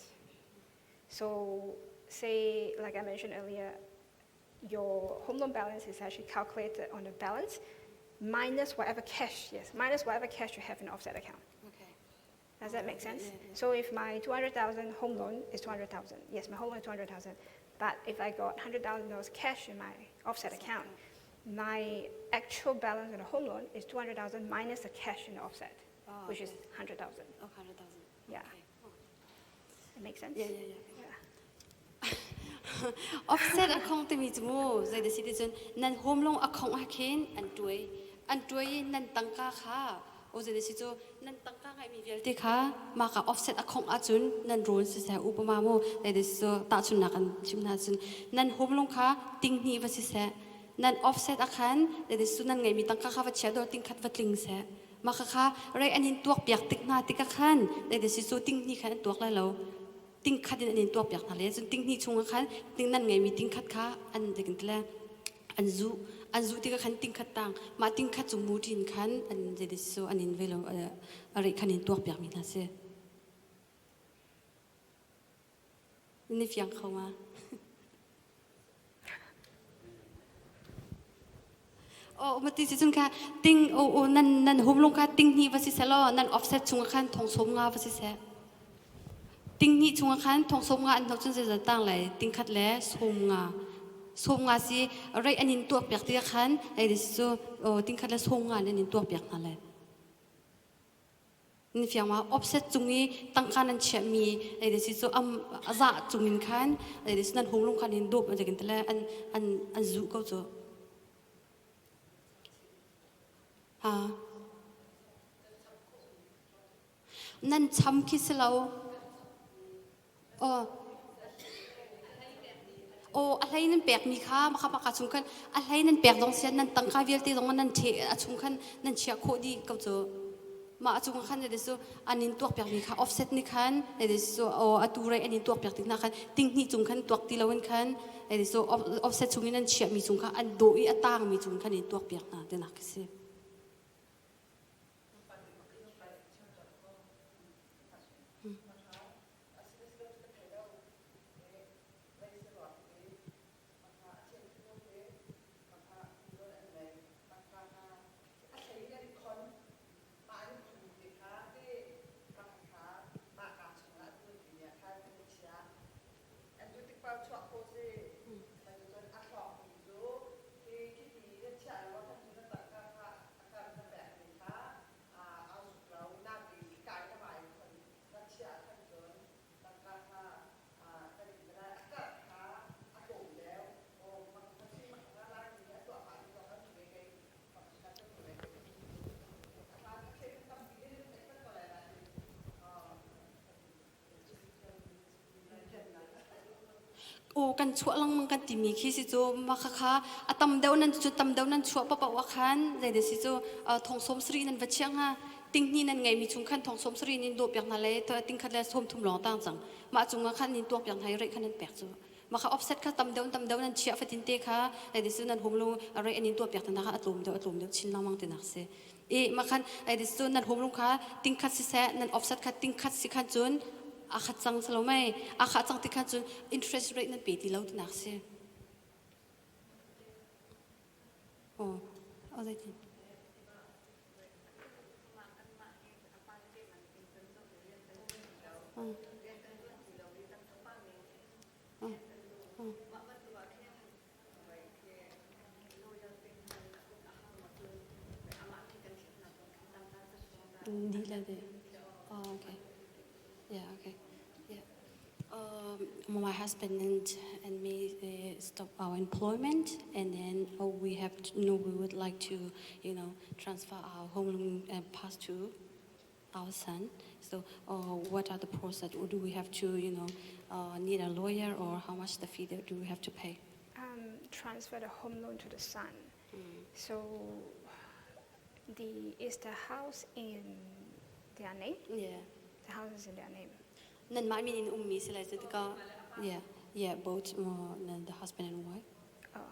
So, say, like I mentioned earlier, your home loan balance is actually calculated on the balance minus whatever cash, yes, minus whatever cash you have in the offset account. Okay. Does that make sense? Yeah, yeah. So if my 200,000 home loan is 200,000, yes, my home loan is 200,000, but if I got $100,000 cash in my offset account, my actual balance on the home loan is 200,000 minus the cash in the offset, oh, which okay. is 100,000. Oh, 100,000. Yeah. Okay. Oh. It makes sense? Yeah, yeah, yeah. Yeah. Offset account timi cu mu zei da si ti cun nan home loan account ah khin an tuai an tuai i nan tangka kha o zei da si cu nan tangka ngeihmi vialte kha mah ka offset account ahcun nan rawn siseh upama mu zei da si cu tahchunhnak an chim hna cun nan home loan kha ting hnih va siseh nan offset ah khan zei da si cu nan ngeihmi tangka kha va chia dawr ting khat va tling seh mah kha rei an in tuak piak tik hna tikah khan zei da si cu ting hnih khan an tuak lai lo ting khat in an in tuakpiak hna le cun ting hnih chungah khan ting nan ngeimi ting khat kha an le an zu an zu tikah khan ting khat tang mah ting khat cu mu ṭin khan an zei so an in velo a reh khan in tuakpiak mi hna si ni fiang kho ma O mati si cun kha ting o o nan nan hum lung kha ting hnih va si seh law nan offset chungah khan thong sawm nga va si seh. Ting hnih chungah khan thong sawm nga an hnawh cun zeizat tang lai ting khat le sawm nga. Sawm nga si rei an in tuak piak tikah khan ei si cu ting khat le sawm nga an in tuak piak hna lai. Ni fiang ma offset cung i tangka nan chiahmi ei de si cu am a zah cung in khan ei de si nan hung lung khan in dawp an tele an an an zuh ko cu ha nan cham khi si lo Aw. Aw, a hlei nan pekmi kha maka maka chung khan a hlei nan pek zong sian nan tangka vialte zong nan the a chung khan nan chiah khawh dih ko cu. Mah a chung khan ne su an in tuak piakmi kha offset ni khan ne su aw atu rei an in tuak piak tik na khan ting hnih cung khan tuak ti loin khan ne su offset chung in nan chiahmi chung kha an dawh i a tangmi chung khan in tuak piak hna tinak si. nan chuah lengmang kan timi khi si cu mah khakha a tam deuh nan cu tam deuh nan chuah paoh ah khan zeidah si cu thong sawm sarih nan va chiah hnga. Tinghnih nan ngeimi chung khan thong sawm sarih in dawh piak hna le tingkhat le sawm thum lawng tang cang. Mah cungah khan nin tuak piak hna i rate kha nan pek cu. Mah kha offset kha tam deuh tam deuh nan chiah fatin te kha zeidah cu nan home loan rate an in tuah piak hna kha a tlawm deuh a tlawm deuh chin lengmang tinak si. I mah khan zeidah cu nan home loan kha tingkhat siseh nan offset kha tingkhat si khan cun a khat cang si lo mei a khah cang ti khan cun interest rate nan pe ti lo tinak si. Oh, oh zeitin? Oh. Oh. Oh. Dih le dih. Oh, okay. Yeah, okay. Yeah. My husband and me stop our employment, and then oh, we have to, no, we would like to, transfer our home loan and pass to our son. So, uh, what are the process? Or do we have to, need a lawyer, or how much the fee that do we have to pay? Transfer the home loan to the son. So, the is the house in their name? Yeah. The house is in their name. Nan mah min in ummi si lai cu Yeah, both the husband and wife.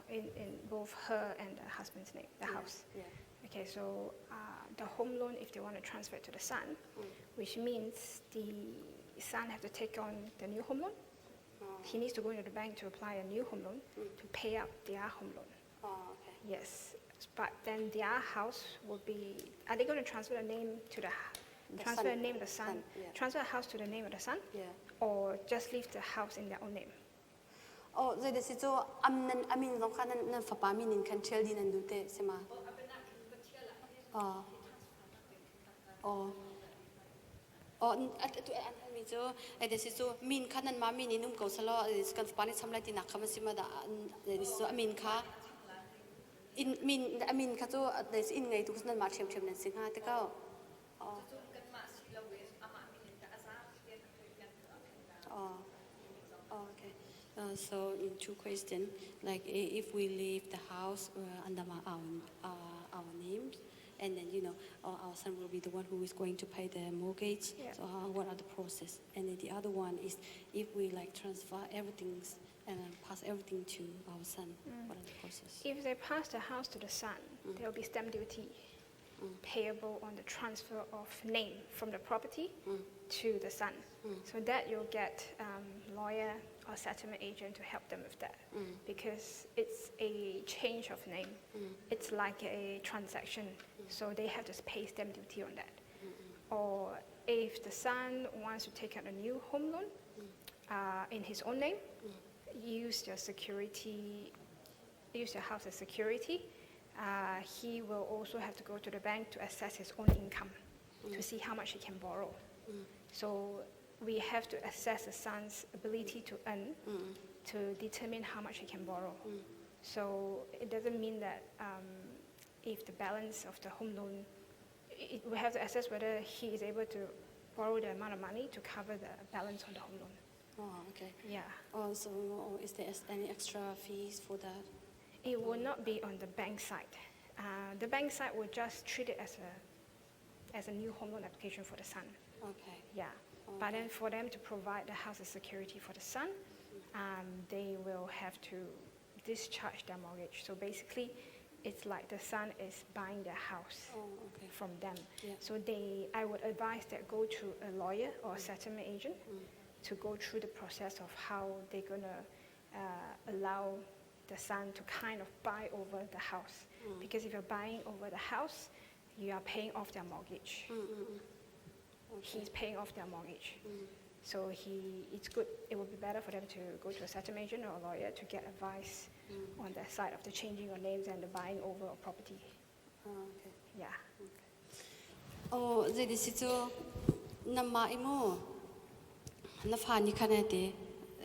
In both her and the husband's name, the house. Yeah. Okay, so the home loan, if they want to transfer it to the son, which means the son have to take on the new home loan. He needs to go into the bank to apply a new home loan to pay up their home loan. Oh, okay. Yes, but then their house will be. Are they going to transfer the name to the, The transfer son. the name of the son, Son, yeah. transfer the house to the name of the son, Yeah. or just leave the house in their own name? Oh, zei si cu am nan amin zong kha nan nan fapa min in khan ṭhial dih nan duh te si ma? Oh. Oh. Oh, atu an halmi cu ai si cu min kha nan mah min in um ko selaw kan fapa nih cham lai tinak kha ma si ma dah ai si cu a min kha in min a min kha cu inn ngeitu nan mah ṭhiamṭhiam nan si hnga te ko. Oh. Oh. Oh, okay. So in two questions, like if we leave the house under my, our names, and then our son will be the one who is going to pay the mortgage. Yeah. So what are the process? And then the other one is if we like transfer everything and then pass everything to our son, what are the process? If they pass the house to the son, there will be stamp duty payable on the transfer of name from the property to the son. So that you'll get lawyer or settlement agent to help them with that because it's a change of name. It's like a transaction, so they have to pay stamp duty on that. Or if the son wants to take out a new home loan in his own name, use your security, use your house as security. He will also have to go to the bank to assess his own income to see how much he can borrow. So we have to assess the son's ability to earn to determine how much he can borrow. So it doesn't mean that if the balance of the home loan, we have to assess whether he is able to borrow the amount of money to cover the balance on the home loan. Oh, okay. Yeah. Oh, so is there any extra fees for that? It will not be on the bank side. The bank side will just treat it as a new home loan application for the son. Okay. Yeah. But then for them to provide the house as security for the son, they will have to discharge their mortgage. So basically, it's like the son is buying their house Oh, okay. from them. Yeah. So I would advise that go to a lawyer or a settlement agent to go through the process of how they're going to allow the son to kind of buy over the house. Because if you're buying over the house, you are paying off their mortgage. Okay. He's paying off their mortgage. So it's good, it would be better for them to go to a settlement agent or a lawyer to get advice on their side of the changing of names and the buying over of property. Oh, okay. Yeah. Okay. Oh, zei si cu na ma imu na fa ni khan te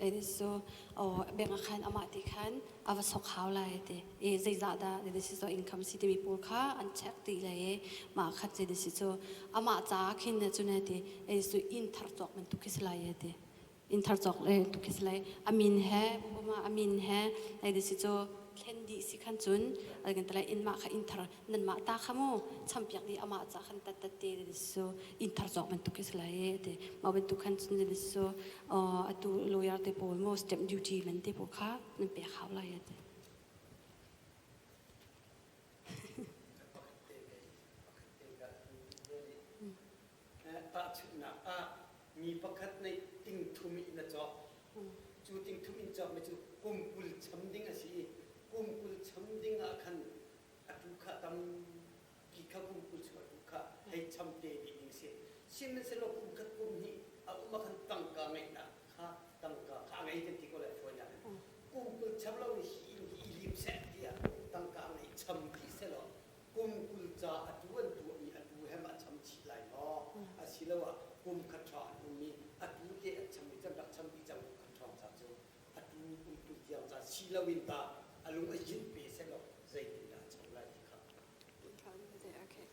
ai so oh bank khan ama ti khan ava sok hau lai te e zei za da zei si so income si ti mi pawl kha an check ti lai e ma khat zei si cu ama cha khin na chu na te ai so in thar chok man tu khi lai te. Inn thar cawk le tuk khi si lai. A min he upama a min he lai de si cu thlen dih si khan cun kan ti lai inn mah kha inn thar nan mah ta kha mu champiak dih amah ca khan tat tat te de si cu inn thar cawk bantuk khi si lai te mah bantuk khan cun de si cu atu lawyer te pawl mu stamp duty man te pawl kha nan pek hau lai te. Tahchunhnak ah mi pakhat nih ting thum in a cawk. Cu ting thum in cawkmi cu kum 20 cham ding a si i kum 20 cham ding ah khan atu kha tampi kha kum 20 chung atu kha hei cham te dih ding a si. Sihmanhsehlaw kum khat kum hnih a um ah khan tangka ngeihnak kha tangka kha a ngei kan ti ko lai fawinak in. Kum 20 cham lo in hi in hi i lim seh tiah tangka ngeih cham dih sehlaw kum 20 ca atu an tuahmi atu he ma cham chih lai maw asiloah kum khat hrawng an ummi atu te an chammi can rak cham dih cang kum khat hrawng ca cu atu kum 20 tiang ca si loin ta a lung a yin pe sehlaw zeitindah a cham lai ti kha. Okay.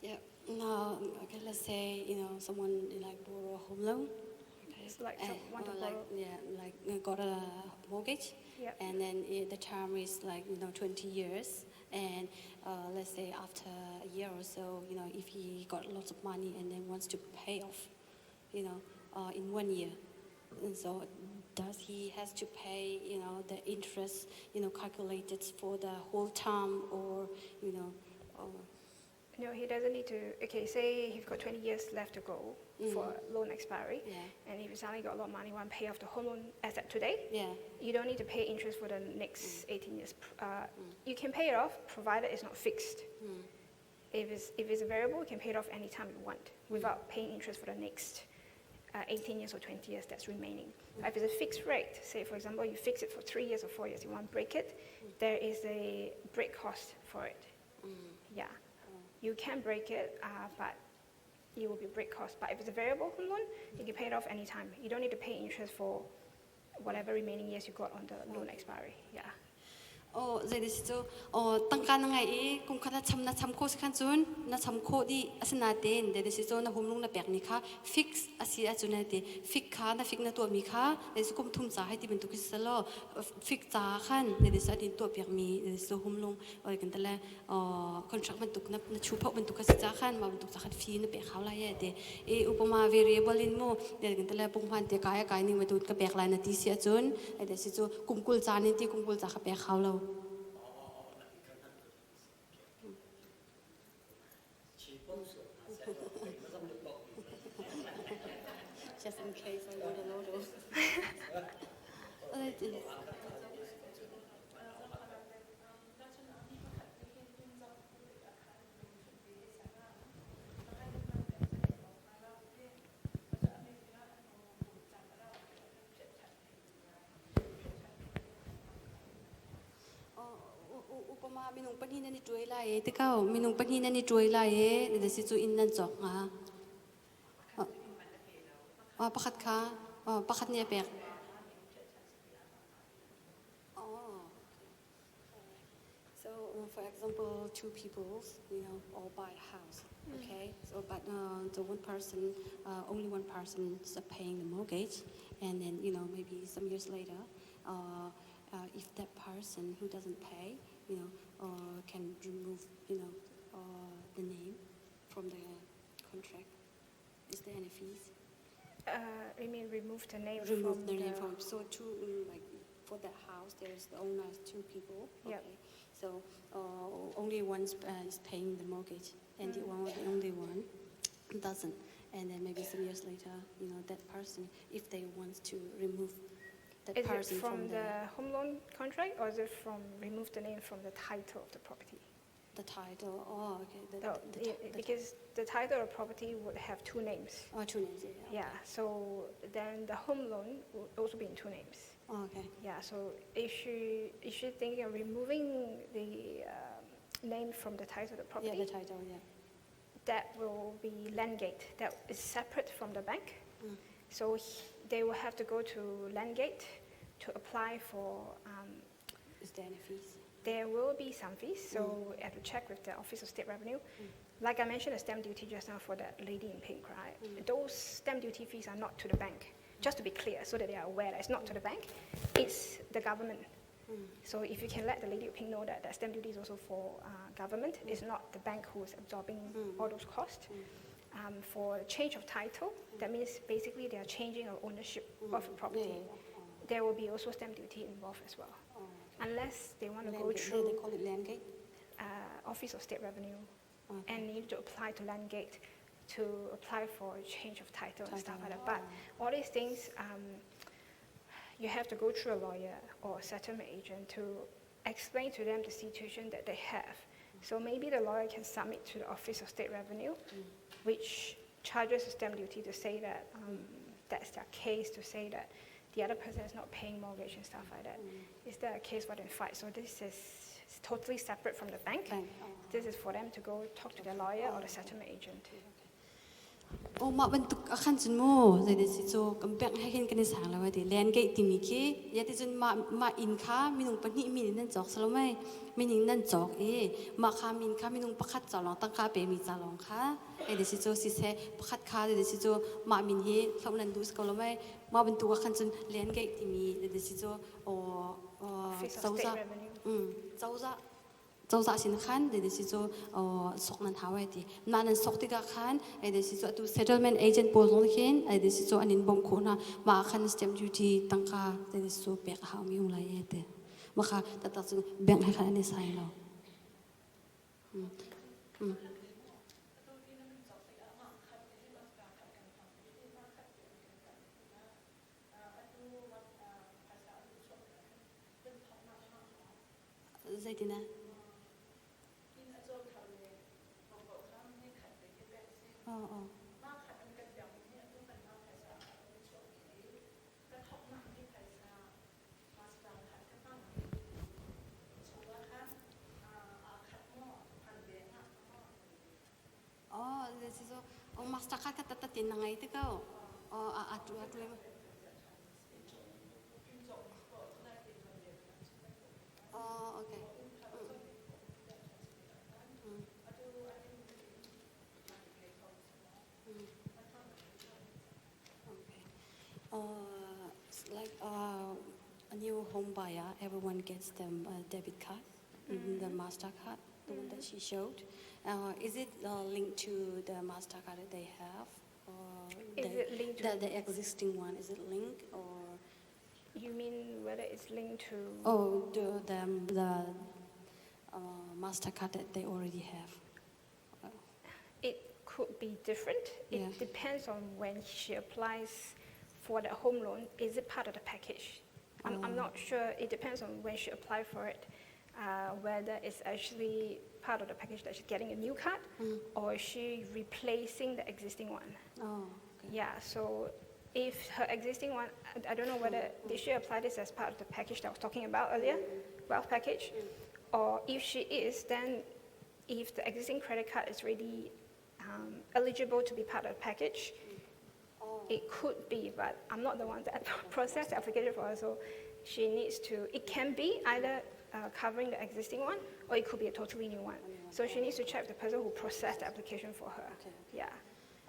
Yeah. Now, okay, let's say someone like borrow a home loan. Okay. It's like want to like borrow. Yeah, like got a mortgage, and then the term is like 20 years, and let's say after a year or so, if he got lots of money and then wants to pay off, in 1 year, and so does he has to pay the interest calculated for the whole term or or No, he doesn't need to. Okay, say he's got 20 years left to go for loan expiry, and if he suddenly got a lot of money, want to pay off the home loan as at today, you don't need to pay interest for the next 18 years. You can pay it off, provided it's not fixed. If it's a variable, you can pay it off anytime you want without paying interest for the next 18 years or 20 years that's remaining. If it's a fixed rate, say for example, you fix it for 3 years or 4 years, you want to break it, there is a break cost for it. Yeah. You can break it, but it will be break cost. But if it's a variable home loan, you can pay it off anytime. You don't need to pay interest for whatever remaining years you got on the loan expiry. Yeah. Oh, zei si cu oh tangka na ngai i kum khat na cham na cham kho si khan cun na cham kho di asinain zei si cu na home loan na pek mi kha fix asi ahcun na ti fix kha na fix na tuah mi kha zei si kum thum ca hei ti bantuk si selaw fix ca khan zei si an tuah piak mi zei si home loan oi kan tale contract bantuk na na chu pho bantuk si ca khan ma bantuk ca khan fee na pek hau lai e ti i upama variable in mu del kan tale punghman te kai kai ning ma tu ka pek lai na ti si ahcun ai si cu kum 20 ca nin ti kum 20 ca ka pek hau lo. Chi pom so na se lo kai ma zong le pok. Just in case I want to know those. Upama minung pahnih nan i tuai lai e tikau minung pahnih nan i tuai lai e na si cu inn nan cawk hnga. Pakhat kha pakhat nih a pek. Oh. So, for example, two people, all buy a house. Okay. So, but the one person, only one person is paying the mortgage, and then maybe some years later, if that person who doesn't pay, can remove, the name from the contract. Is there any fees? You mean remove the name Remove from the name from so two like for that house there's the owner is two people. Yep. Okay. So only one is paying the mortgage and the one the only one doesn't. And then maybe some years later, that person if they want to remove that Is it person from the the home loan contract or is it from remove the name from the title of the property? The title. Oh, okay. No, The because the title of property would have two names. Oh, two names. Yeah. Yeah, so then the home loan would also be in two names. Oh, okay. Yeah, so if she thinking of removing the name from the title of the property, Yeah, the title. Yeah. that will be Landgate. That is separate from the bank. So they will have to go to Landgate to apply for. Is there any fees? There will be some fees, so you have to check with the Office of State Revenue. Like I mentioned, the stamp duty just now for that lady in pink, right? Those stamp duty fees are not to the bank. Just to be clear, so that they are aware that it's not to the bank, it's the government. So if you can let the Lady Ping know that that stamp duty is also for government, it's not the bank who is absorbing all those costs. For change of title, that means basically they are changing of ownership of a property. There will be also stamp duty involved as well. Unless they want to go through They call it land gate? Office of State Revenue and need to apply to Landgate to apply for a change of title and stuff like that. But all these things, you have to go through a lawyer or a settlement agent to explain to them the situation that they have. So maybe the lawyer can submit to the Office of State Revenue, which charges the stamp duty to say that that's their case, to say that the other person is not paying mortgage and stuff like that. Is there a case for them to fight? So this is totally separate from the bank. Bank. This is for them to go talk to their lawyer or the settlement agent. Oh, mah bantuk a khan cun mu zeitin si cu kan bank he hin kan i sang lo ti land gate timi khi ya ti cun mah mah inn kha minung pahnih min in nan cawk salo mei mining nan cawk i mah kha min kha minung pakhat ca lawng tangka pe mi ca lawng kha ei si cu siseh pakhat kha zei si cu mah min hi hloh nan duh ko lo mei mah bantuk ah khan cun land gate timi zei si cu cozah cozah cozah sin khan zei si cu sok nan hau ai ti mah nan sok tikah khan ai si cu atu settlement agent pawl zong khin ai si cu an in bawmh khawh hna mah khan stamp duty tangka zei si cu pek a hau mi um lai e ti mah kha taktak cu bank he khan an i sign lo. Zeitin ah? Oh, oh. Oh, so oh master card ka tata tin na ngai te ko. Oh, a a tu a tu. Oh, okay. Okay. Like a new home buyer, everyone gets them a debit card, mm-hmm. the Mastercard, the one that she showed. Is it linked to the Mastercard that they have? Or is the, it linked to the, the existing one? Is it linked or? You mean whether it's linked to? Oh, the the, the Mastercard that they already have. It could be different. It Yeah. depends on when she applies for the home loan. Is it part of the package? I'm not sure. It depends on when she applied for it, whether it's actually part of the package that she's getting a new card or is she replacing the existing one. Oh, okay. Yeah, so if her existing one, I don't know whether, did she apply this as part of the package that I was talking about earlier, wealth package? Or if she is, then if the existing credit card is already eligible to be part of the package, it could be, but I'm not the one that processed the application for her, so she needs to, it can be either covering the existing one, or it could be a totally new one. So she needs to check with the person who processed the application for her. Okay. Yeah.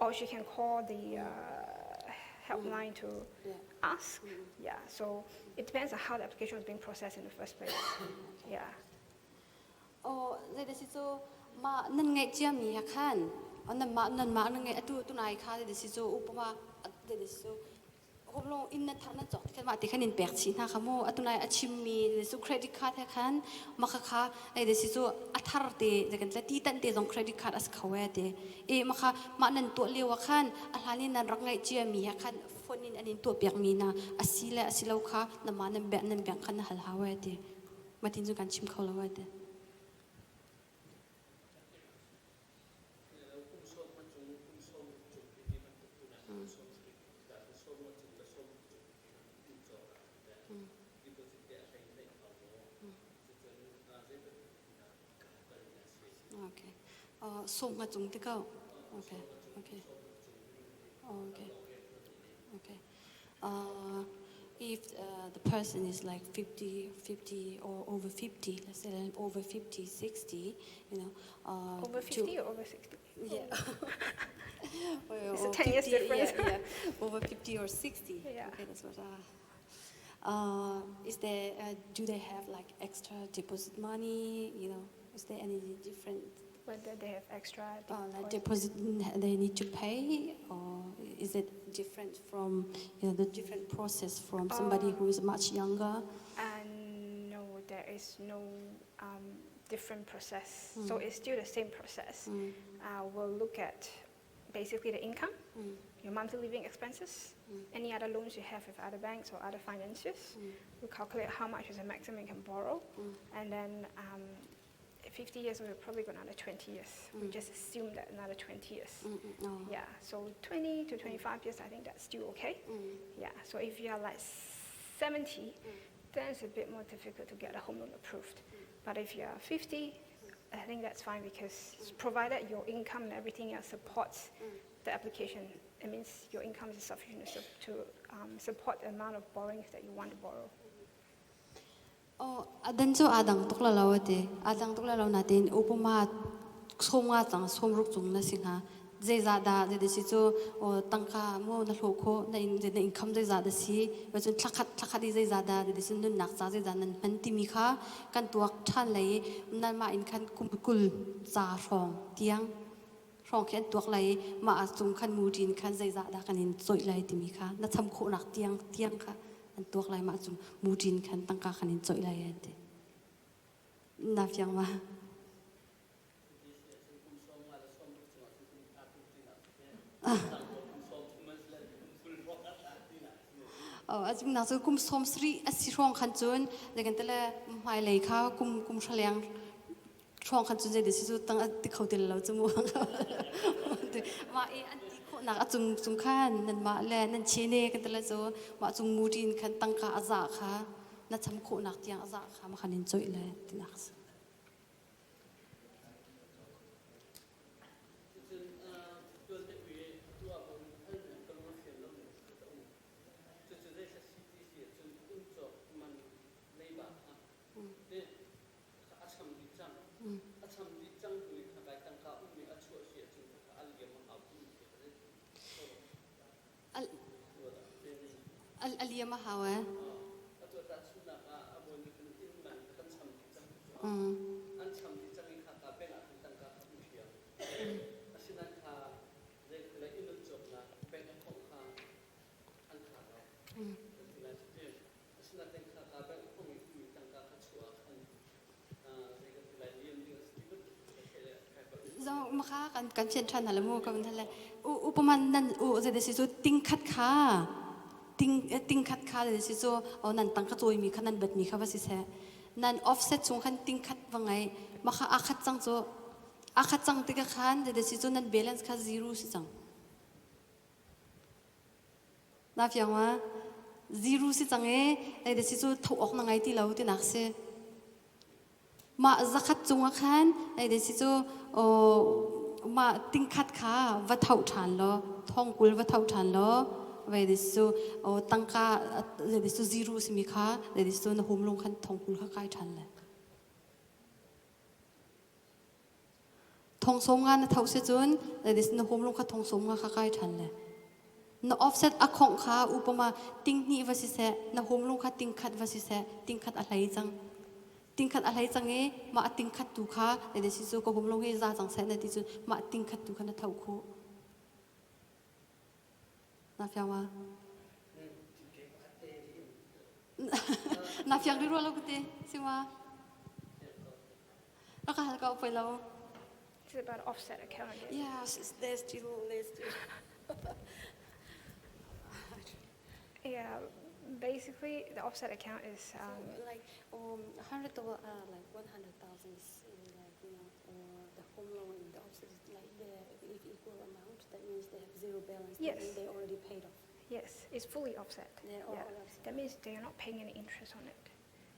Or she can call the helpline to ask. Yeah, so it depends on how the application was being processed in the first place. Yeah. Oh, zei si cu ma nan ngeih ciami he khan nan mah nan mah nan ngeih atu tunai kha zei si cu upama zei si cu home loan inn na thar na cawk khan mah ti khan in pek chih hna kha mu atu nai a chimmi zei cu credit card he khan mah kha kha zei si cu a thar te zei kan ti tan te zong credit card a si kho e te e mah kha mah nan tuah lio ah khan a hlan in nan rak ngeih ciami he khan phone in an in tuah piak mi hna a si le a si lo kha na mah nan bank nan bank khan na hal hau e ti mah tin cu kan chim kho lo e ti. Okay. Sawm nga cung ti ko. Okay. Okay. Okay. Okay. If the person is like 50, 50 or over 50, let's say like over 50, 60, Over 50 or over 60? Yeah. It's a 10 years 50, difference. Yeah, yeah, over 50 or 60. Yeah. Okay, that's what. Is there? Do they have like extra deposit money? You know, is there any different Whether they have extra like deposit. deposit they need to pay, or is it different from the different process from somebody who is much younger? And no, there is no different process. So it's still the same process. We'll look at basically the income, your monthly living expenses, any other loans you have with other banks or other financiers. We'll calculate how much is the maximum you can borrow, and then 50 years, we've probably got another 20 years. We just assume that another 20 years. Oh. Yeah, so 20 to 25 years, I think that's still okay. Yeah, so if you are like 70, then it's a bit more difficult to get a home loan approved. But if you are 50, I think that's fine because provided your income and everything else supports the application, it means your income is sufficient to support the amount of borrowings that you want to borrow. Oh, a dan cu aa dang tuk la lo ati. Aa dang tuk la lo natin upama 50 cang 60 cung na si hnga. Zeizah dah zei si cu tangka mu na hlawh khawh na in na income zeizah dah si cun thlakhat thlakhat i zeizah dah zei si nunnak ca zeizah nan hman timi kha kan tuak ṭhan lei i nanmah in khan kum 20 ca hrawng tiang hrawng khi an tuak lai i mah cung khan muṭin khan zeizah dah kan in cawih lai timi kha na cham khawhnak tiang tiang kha an tuak lai mah cung muṭin khan tangka kan in cawih lai an ti na fiang ma? A cungnak cu kum 70 a si hrawng khan cun zeikan tele hmailei kha kum kum hraleng hrawng khan cun zei si cu tang ti kho ti lo cu mu mah i an ti khawhnak a cung cung khan nan mah le nan chene kan tele cu mah cung muṭin khan tangka a za kha na cham khawhnak tiang a za kha ma khan in coih le tinak si. A liam a hau eh? An cham dih cang i khaka bank ah khan tangka kha um ṭhiam. Asinain kha zeikhal inn an cawknak bank account kha an khar lo. Kan ti lai cu ti. Asinain khaka bank account i ummi tangka kha chuah ah khan zei kan ti lai liam ding a si ti bantuk ka theih le kai palh. Zo maka kan kan fian ṭhan hna le mu ka van le u upaman nan u zei si cu ting khat kha ting ting khat kha zei si cu o nan tang ka cawi mi kha nan bat mi kha va si seh nan offset chung khan ting khat va ngai mah kha aa khat cang cu aa khat cang tikah khan zeidah si cu nan balance kha zero si cang na fiang ma zero si cang e zeidah si cu tho awk na ngai ti lo tinak si mah zakhat cungah khan zeidah si cu mah tingkhat kha va tho ṭhan law 40,000 va tho ṭhan law vei cu tangka zei cu zero simi kha zei cu na home lung khan 40,000 kha kai ṭhan le 50,000 na tho si cun zei na home lung kha 50,000 kha kai ṭhan le na offset a khongh kha upama 2.5 va si seh na home lung kha 1.0 va si seh 1.0 a hlei cang 1.0 a hlei cang i mah a 1.0 tu kha zei si cu ka home lung hi za cang seh na ti cun mah 1.0 tu kha na tho khu Na fiang ma? Na fiang rih rua lo te si ma? Rak ka hal ko poi lo. It's about offset account again. Yeah, there's still there's still. Yeah, basically the offset account is so like $100, like 100,000 is like the home loan and the offset is like the if equal amount. That means they have zero balance. Yes. That means they already paid off. Yes, it's fully offset. They're all offset. That means they are not paying any interest on it.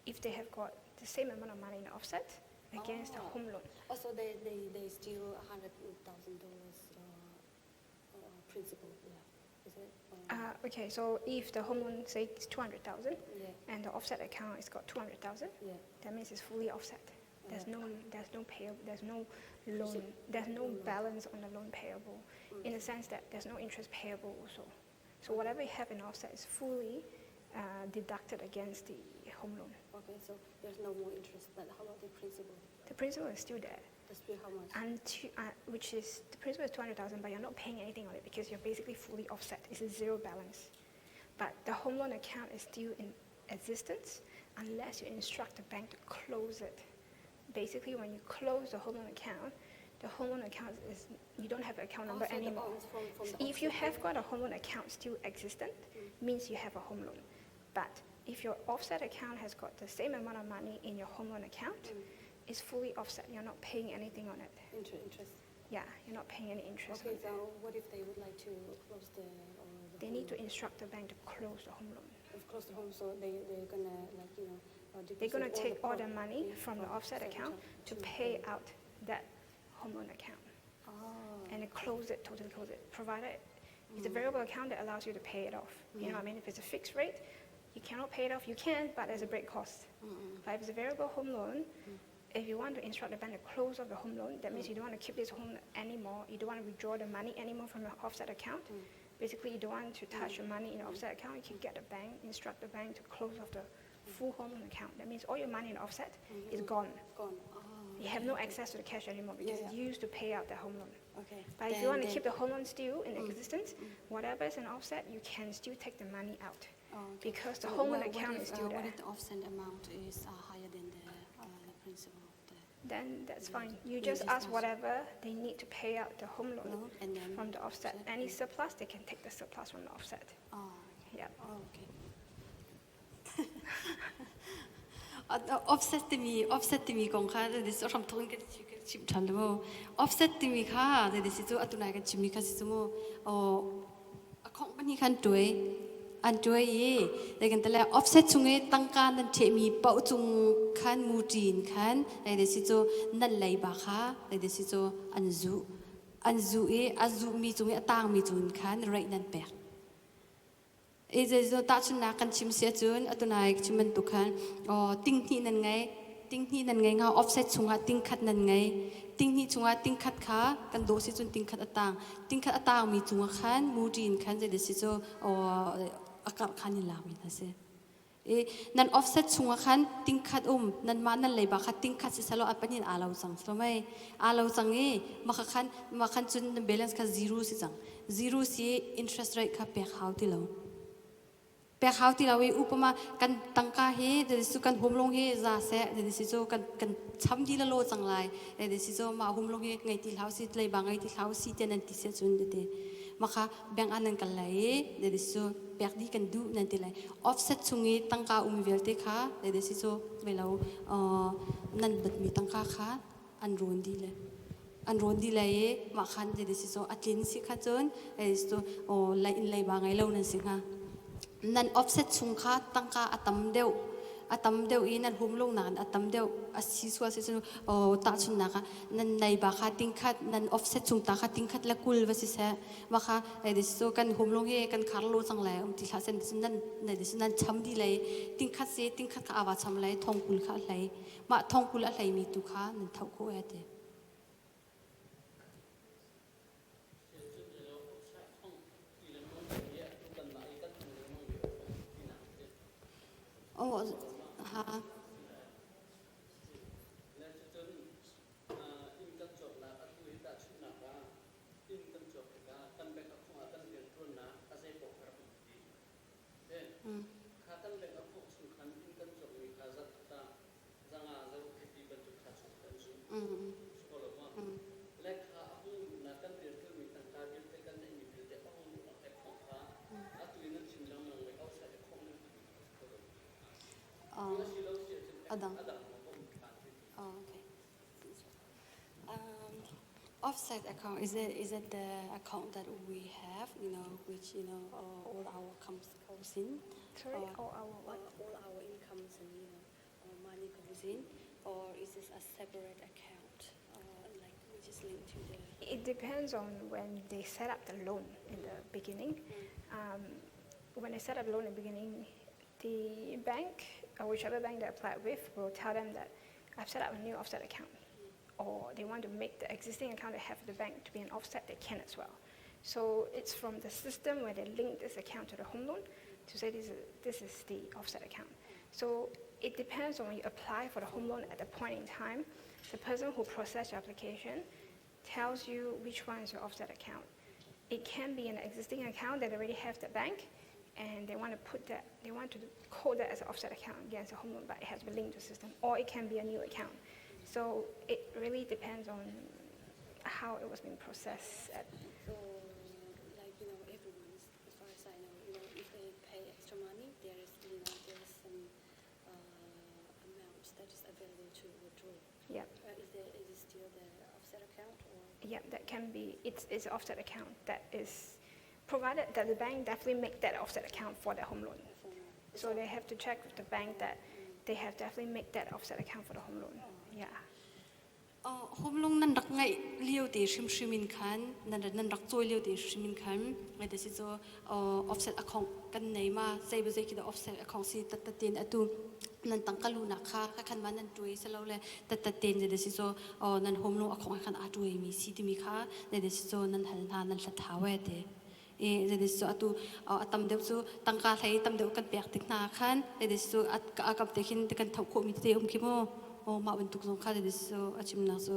If they have got the same amount of money in the offset against the home loan. Also, they still $100,000 principal left. Is it? Okay, so if the home loan say it's 200,000 Yeah. and the offset account is got 200,000, Yeah. that means it's fully offset. There's no there's no pay there's no loan there's no balance on the loan payable in the sense that there's no interest payable also. So whatever you have in offset is fully uh, deducted against the home loan. Okay, so there's no more interest, but how about the principal? The principal is still there. That's still how much? And to, uh, which is the principal is 200,000, but you're not paying anything on it because you're basically fully offset. It's a zero balance. But the home loan account is still in existence unless you instruct the bank to close it. Basically, when you close the home loan account, the home loan account is you don't have an account number Oh, so the anymore. balance from- from the if you offset have got a home loan account still existent, means you have a home loan. But if your offset account has got the same amount of money in your home loan account, it's fully offset. You're not paying anything on it. Inter- interest. Yeah, you're not paying any interest. Okay, on it. so what if they would like to close the, or the They home need to loan? instruct the bank to close the home loan. If close the home, so they, they're gonna like, you know, uh, They're going deposit to take all pro- the money yeah, from the offset account to pay out that home loan account. Oh. And it close it, totally close it, provided it's a variable account that allows you to pay it off. You know what I mean? If it's a fixed rate, you cannot pay it off. You can, but there's a break cost. But if it's a variable home loan, if you want to instruct the bank to close off the home loan, that means you don't want to keep this home loan anymore. You don't want to withdraw the money anymore from your offset account. Basically, you don't want to touch your money in your offset account. You can get the bank, instruct the bank to close off the full home loan account. That means all your money in offset is gone. Gone. Oh, You have no access to the cash anymore because Yeah, it's yeah. used to pay out the home loan. okay. But if you Then want to they- keep the home loan still in existence, whatever is an offset, you can still take the money out Oh, okay. because the So home loan what- what account if, is still uh, there. What if the offset amount is uh, higher than the, uh, the principal of the Then that's fine. You You just just ask ask. whatever they need to pay out the home loan loan and then from the offset. offset, Any mm. surplus, they can take the surplus from the offset. Oh, okay. Yeah. Oh, okay. Offset timi offset timi kong kha this ram thong kan chim than lo offset timi kha this cu atunai kan chimmi kha si cu mu o a khong pani khan tuai an tuai i le kan tale offset chung i tangka nan thehmi pau cung khan mu ṭin khan le si cu nan lei ba kha le si cu an zu an zu i a zuhmi cung i a tangmi cun khan rate nan pek I zeizong tahchunhnak kan chim si ahcun atunai chim bantuk khan tinghnih nan ngei tinghnih nan ngei nga offset chungah tingkhat nan ngei tinghnih chungah tingkhat kha kan dawh si cun tingkhat a tang tingkhat a tangmi cungah khan muṭi in khan zeidah si cu a karh khan in lakmi hna si i nan offset chungah khan tingkhat um nanmah nan leiba kha tingkhat si selaw a panin aa lo cang so mei aa lo cang i maka khan mah khan cun nan balance kha zero si cang zero si interest rate kha pek hau ti lo pek hau ti lo i upama kan tangka hi su kan home long hi za se si cu kan kan cham di la lo cang lai si cu ma home long hi ngei ti hlau si leiba ngei ti hlau si te nan ti se cun te maka bank ah nan kal lai i su pek di kan duh nan ti lai offset chung i tangka um vialte kha si cu velo nan batmi tangka kha an rawn dih le an rawn dih le i mah khan zei si so a tlin si kha cun cu lei in leiba ngei lo nan si hnga nan offset chung kha tangka a tam deuh a tam deuh i nan hum lo nakin a tam deuh a si sual si cun tahchunhnak ah nan neiba kha tingkhat nan offset chung ta kha tingkhat le kul va si seh mah kha so kan hum lo hi kan khar lo cang lai um ti hlah sen nan nan cham di lei tingkhat si tingkhat kha awa cham lai thong kul kha hlei Mah thongkul a hleimi tu kha nan tho khawh e ti. Oh, ha. Adang. Oh, okay. Um, offset account is it is it the account that we have, you know, which you know all our comes goes in? Sorry, all our what? All our incomes and you know, our money goes in, or is this a separate account, uh, like which is linked to the? It depends on when they set up the loan in the beginning. Mm. Um, when they set up the loan in the beginning, the bank or whichever bank they applied with will tell them that I've set up a new offset account. Or they want to make the existing account they have at the bank to be an offset, they can as well. So it's from the system where they link this account to the home loan to say this is, this is the offset account. So it depends on when you apply for the home loan at the point in time. The person who processed your application tells you which one is your offset account. It can be an existing account that already have the bank, and they want to put that, they want to code that as an offset account against the home loan, but it has been linked to the system, or it can be a new account. So it really depends on how it was being processed. At So, like you know, everyone, as far as I know, you know, if they pay extra money, there is you know there is some uh, amount that is available to withdraw. yeah, Uh, is there is it still the offset account or? yeah, that can be. It's it's an offset account that is provided that the bank definitely make that offset account for the home loan. For now? So they have to check with the bank that they have definitely made that offset account for the home loan. Yeah. Home loan nan rak ngeih lio te hrimhrim in khan nan nan rak cawi lio te hrimhrim in khan ngai te si cu offset account kan nei ma zei ba zei khi dah offset account si tat tat ten atu nan tangka lunak kha kha khan ma nan tuai selo le tat tat ten de si cu nan home loan account khan a tuai mi si timi kha ne si cu nan hal hna nan hlat hawe te e zei cu atu a tam deuh cu tangka hlei tam deuh kan pek tik hna khan zei cu a kam te khin kan tho khawh mi te um khi mu o mah bantuk zong kha zei cu a chimnak cu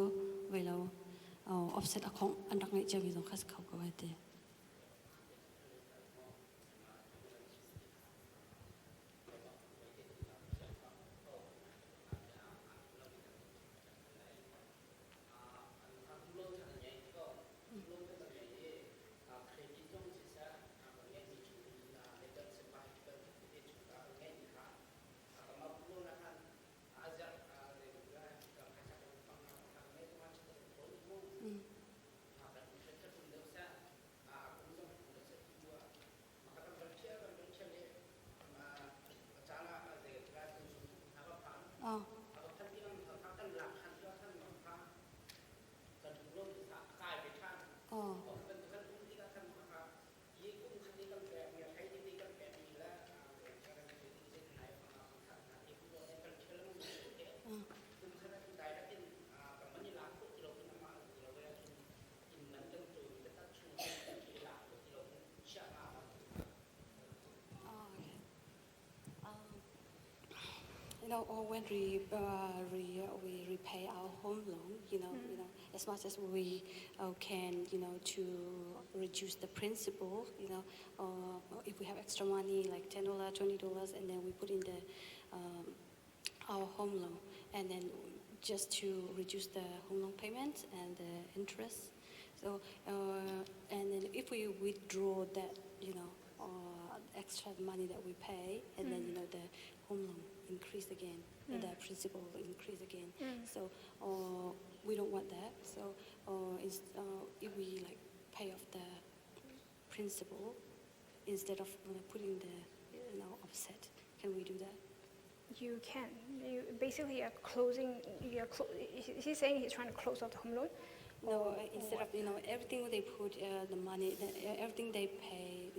vei lo offset a khong an rak ngeih cia mi zong kha si kho ko ai te. Oh. Oh. Oh, okay. You know, or when we, uh, re, we repay our home loan, you know, as much as we can, to reduce the principal, if we have extra money, like $10, $20, and then we put in the our home loan, and then just to reduce the home loan payment and the interest. So, and then if we withdraw that, extra money that we pay, and then the home loan increase again, and the principal increase again. So we don't want that. So if we like pay off the principal instead of putting the offset, can we do that? You can. You basically are closing. You're he's saying he's trying to close off the home loan. No, Or instead what? of everything they put the money, everything they pay,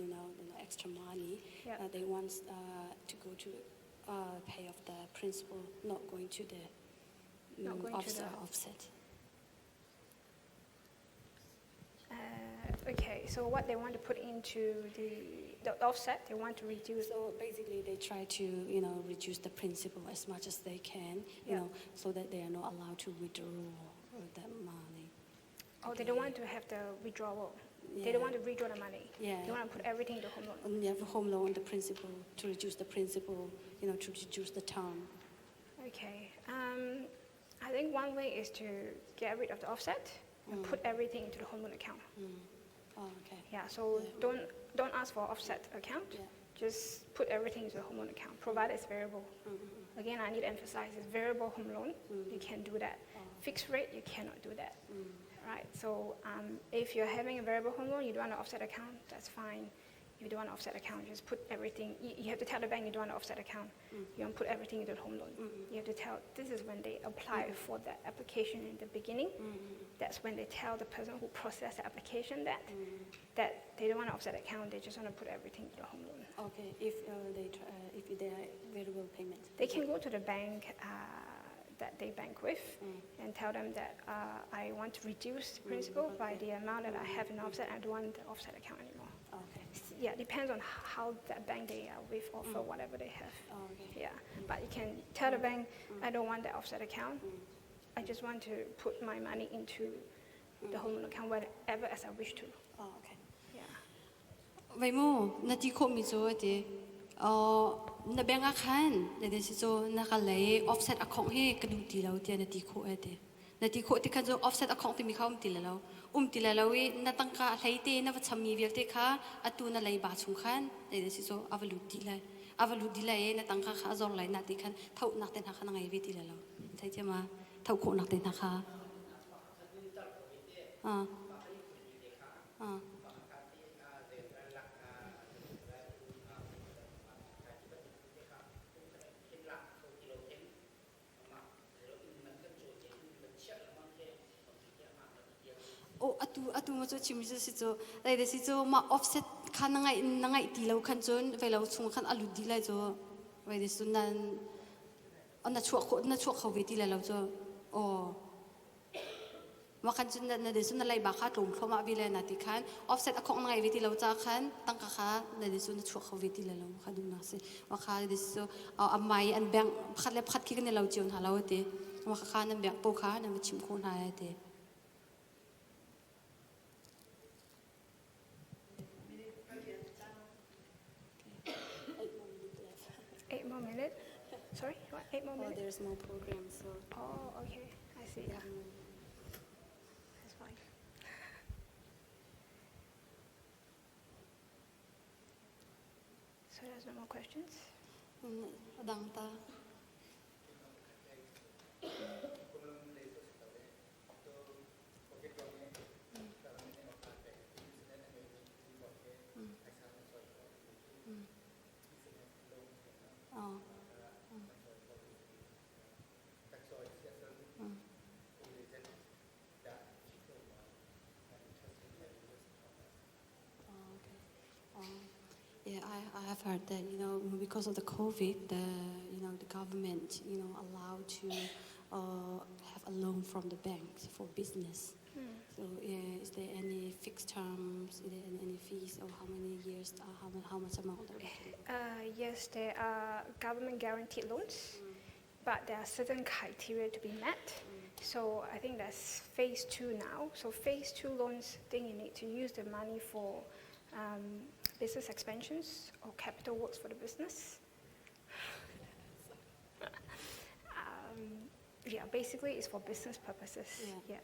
extra money, they want to go to pay off the principal, not going to the Not going to offset. the- offset. Okay, so what they want to put into the offset, they want to reduce. So basically, they try to reduce the principal as much as they can, you so that they are not allowed to withdraw that money. Oh, they don't want to have the withdrawal. They don't want to withdraw the money. Yeah. They want to put everything into home loan. And you have a home loan, the principal to reduce the principal, to reduce the term. Okay. I think one way is to get rid of the offset and put everything into the home loan account. Oh, okay. Yeah. So don't ask for offset account. Just put everything into the home loan account, provided it's variable. Again, I need to emphasize it's variable home loan. You can do that. Fixed rate, you cannot do that. Right? So if you're having a variable home loan, you don't want an offset account, that's fine. If you don't want an offset account, just put everything. You have to tell the bank you don't want an offset account. You want to put everything into the home loan. You have to tell, this is when they apply for that application in the beginning. That's when they tell the person who processed the application that they don't want an offset account, they just want to put everything into the home loan. Okay, if they try, if they are variable payment. They can go to the bank. that they bank with and tell them that uh, I want to reduce the principal by the amount that I have in offset. I don't want the offset account anymore. Okay. Yeah, depends on how that bank they are with offer whatever they have. Oh, okay. Yeah, but you can tell the bank, I don't want the offset account. I just want to put my money into the home loan account whenever as I wish to. Oh, okay. Yeah. Vei mu, na ti khawhmi cu a ti. Uh, na bank ah khan na si cu na kal lei offset account hi ka duh ti lo tiah na ti khawh a ti. Na ti khawh ti khan cu offset account timi kha um ti lo. Um ti lo i na tangka a hlei te na va chammi vialte kha atu na leiba chung khan na si cu a va lut dih lai. A va lut dih lai i na tangka kha a zor lai na ti khan thohnak te hna kha na ngei ve ti lo. Thei thiam ma? Thoh khawhnak te hna kha. Ah. Ah. Oh, atu atu ma cu chim si cu dai de si cu ma offset kha na ngai na ngai ti lo khan cun vei lo chung khan alut di lai cu vei de sun nan na chuah kho na chuah kho ve ti lai lo cu oh Mah khan cun na na cun na leiba kha tlawm thluahmah ve le na ti khan offset a khong na ngei ve ti lo ca khan tangka kha na cu na chuah kho ve ti le lo kha duhnak si mah kha cu a mai an bank pakhat le pakhat khi kan i lo cio hna lo ti mah kha nan bank po kha nan va chim khawh hna ti Eight more minutes. Sorry, what? Eight more Oh, minutes? there's more program, so. Oh, okay. I see. Yeah. That's fine. So there's no more questions? Dang ta. Oh. Yeah, I, I have heard that, you know, because of the COVID, the, you know, the government, you know, allowed to uh, have a loan from the banks for business. So yeah, is there any fixed terms, is there any, any fees, or how many years, uh, how, how much amount? Are we Uh, yes, there are government guaranteed loans, but there are certain criteria to be met. So I think that's phase two now. So phase two loans, I think you need to use the money for um, business expansions or capital works for the business. um, yeah, basically it's for business purposes. Yeah. yeah.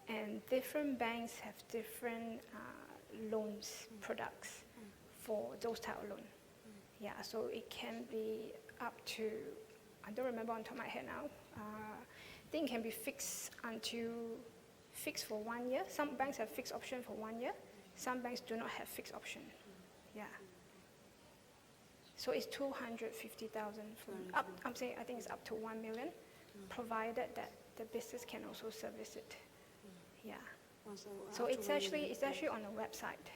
And different banks have different uh, loans products for those type of loan. Yeah, so it can be up to, I don't remember on top of my head now. Uh, I think it can be fixed until, fixed for one year. Some banks have fixed option for one year. Some banks do not have fixed option. Yeah. So it's 250,000 from up, I'm saying I think it's up to 1 million, provided that the business can also service it. Yeah. Oh, so, So up to it's one actually million. it's actually on the website.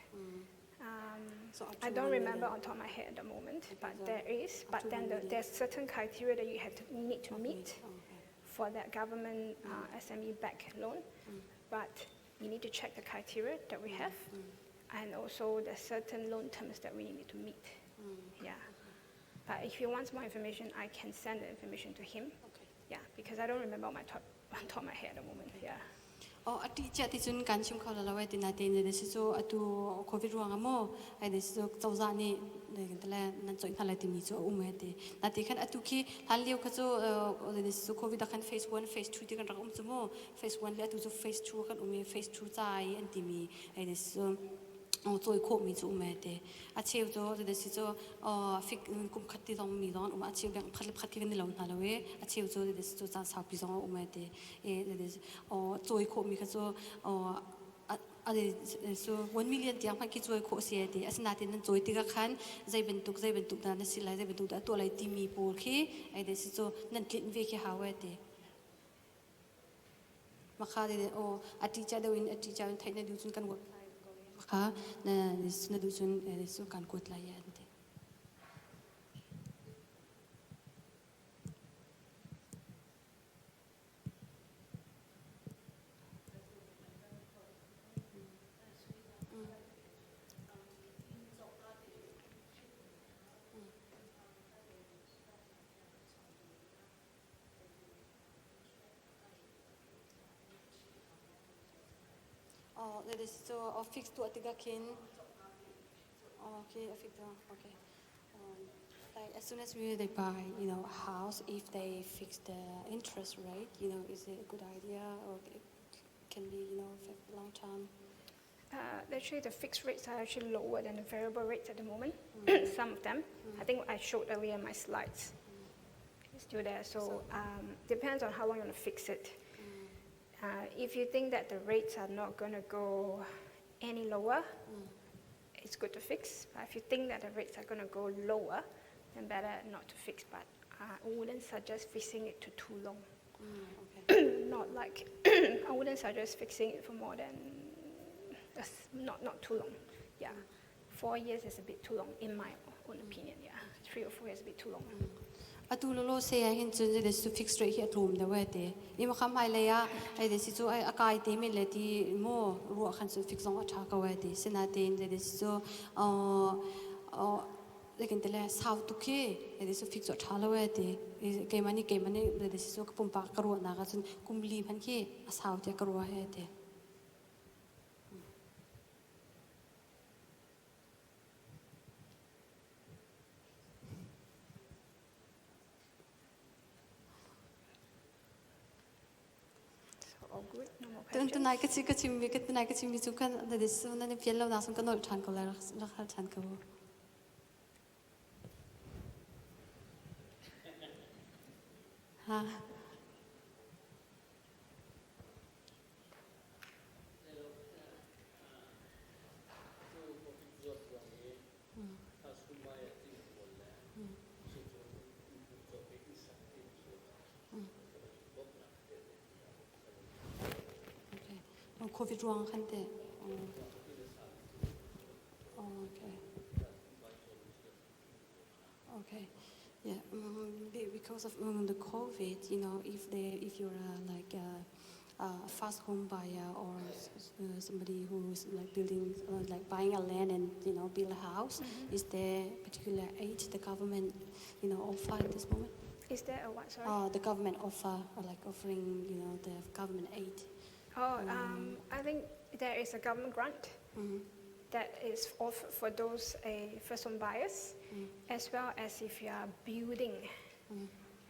Um, So up to I don't one remember million. on top of my head at the moment, Okay, but so there is. up But to then one the, million. there's certain criteria that you have to need to Okay. meet Oh, okay. for that government uh, SME back loan. But you need to check the criteria that we have, and also there's certain loan terms that we need to meet. Yeah. But if he wants more information, I can send the information to him. Okay. Yeah, because I don't remember on my top on top of my head at the moment. Yeah. Oh, ati chia ti cun kan chim kho lo lo ti na te ne si cu atu covid ruang ah mo ai de si cu cozah nih ne kan tale nan choi hna lai timi cu a um he ti na ti khan atu khi hlan lio kha cu de si cu covid ah khan phase 1 phase 2 ti kan rak um cu mu phase 1 le atu cu phase 2 kan um i phase 2 ca i an timi ai de si cu cawi khawhmi cu um te a cheu cu de si cu fik kum khat ti zong mi zong an um a cheu bank pakhat le pakhat khi kan i lo hna lo i a cheu cu de si cu caan saupi zong a um te e de cawi khawhmi kha cu cu 1 million tiang hmanh khi cawi khawh si ti asinain nan cawi tikah khan zei bantuk zei bantuk dah na si lai zei bantuk dah tuah lai timi pawl khi ai de si cu nan tlinh ve khi hau ti Makha de aw a teacher deuh in a teacher in theih na duh cun kan website kha na na duh cun su kan kuat lai an ti. Oh, that is so fix tuah tikah khin okay, fix okay. Like as soon as we they buy, a house, if they fix the interest rate, is it a good idea or it can be, for long term? Actually, the fixed rates are actually lower than the variable rates at the moment. Some of them. I think I showed earlier in my slides. It's still there. So depends on how long you want to fix it. If you think that the rates are not going to go any lower, it's good to fix. But if you think that the rates are going to go lower, then better not to fix. But I wouldn't suggest fixing it to too long. Okay. Not like I wouldn't suggest fixing it for more than not too long. Yeah, 4 years is a bit too long in my own opinion. Yeah, 3 or 4 years is a bit too long. Atu lolo se ah hin cun de su fixed rate hi a tlawm deuh te. I ma kham hmai lei ah ai de si cu ai a kai te men le ti mo ruah khan cu fix zong a tha ko ai ti. Sinain de si cu lekin te le sau tuk khi de su fix a tha lo ai ti. Keimah nih keimah nih de si cu ka pumpak ka ruahnak ah cun kum li hman khi a sau tiah ka ruah he ti. So all good, no more Tun questions. tunai ka chi ka chimmi ka tunai ka chimmi cu kan de su nan fian lo na sung ka nol than ko lai rak hal than ko. Ha. Okay. Oh, COVID ruang khan te. Oh, okay. Okay. Yeah, because of the COVID, if they, if you're like a first home buyer or somebody who's like building, like buying a land and build a house, is there particular age the government, offer at this moment? Is there a what? Sorry. The government offer, or like offering, the government aid. Oh, I think there is a government grant that is offered for those first home buyers, as well as if you are building.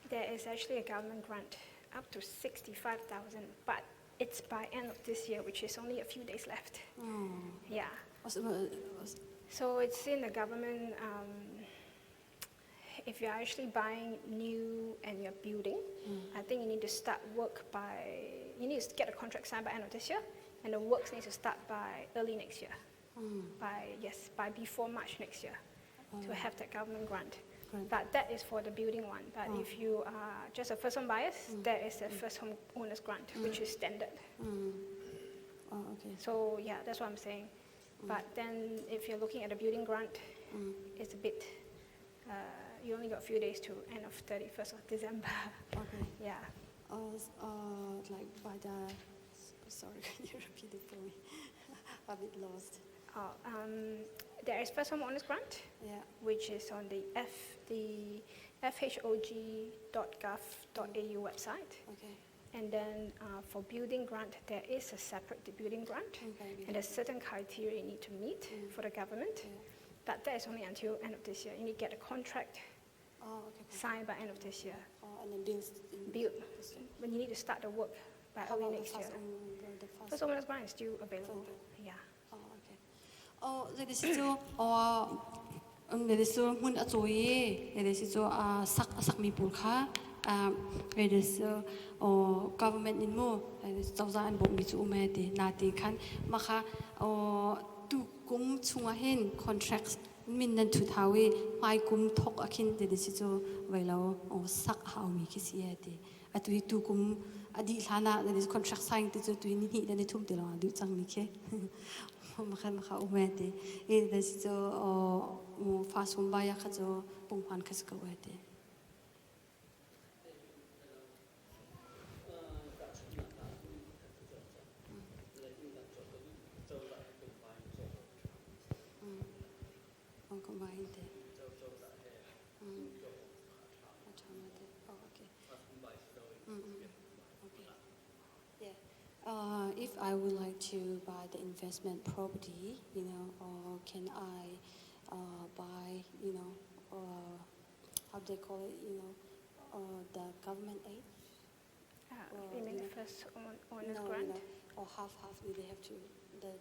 There is actually a government grant up to 65,000, but it's by end of this year, which is only a few days left. Oh. Yeah. So it's in the government. If you're actually buying new and you're building, I think you need to start work by, you need to get a contract signed by end of this year, and the works need to start by early next year. By, yes, by before March next year to have that government grant. Grant. But that is for the building one. But Oh. if you are just a first home buyers, there is a first home owner's grant, which is standard. Oh, okay. So yeah, that's what I'm saying. But then if you're looking at a building grant, it's a bit, you only got a few days to end of 31st of December. Okay. Yeah. Like by the, sorry, can you repeat it for me? I'm a bit lost. Oh, there is first home owner's grant, which is on the F, the fhog.gov.au website. Okay. And then for building grant, there is a separate building grant, Okay. and there's certain criteria you need to meet for the government. But that is only until end of this year. You need to get a contract Oh, okay. Okay. signed by end of this year. Oh, and then build in Build. this year. But you need to start the work by How early about the next first year. Own, the first First owner's grant is still available. Available. Yeah. Oh, okay. Oh, zei si cu oh zei si cu hmun a cawi i zei si cu a sak a sakmi pawl kha zei si oh government in mu cozah an bawmhmi cu um e ti na ti khan mah kha oh tu kum chungah hin contract min nan thut hau i hmai kum thok ah khin zei si cu vai lo oh sak a haumi khi si e ti. Atu hi tu kum a dih hlan ah zei contract sign ti cu tu hi ni hnih le ni thum ti lawng ah duh cangmi khi makhan makha um e ti i zei si cu oh first home buyer kha cu punghman kha si ko e ti. Oh, combine te. A ṭha ma te. Oh, okay. Okay. Yeah. If I would like to buy the investment property, or can I buy, how do they call it, the government aid? You mean the first owner's No, grant? or half, half, do they have to, the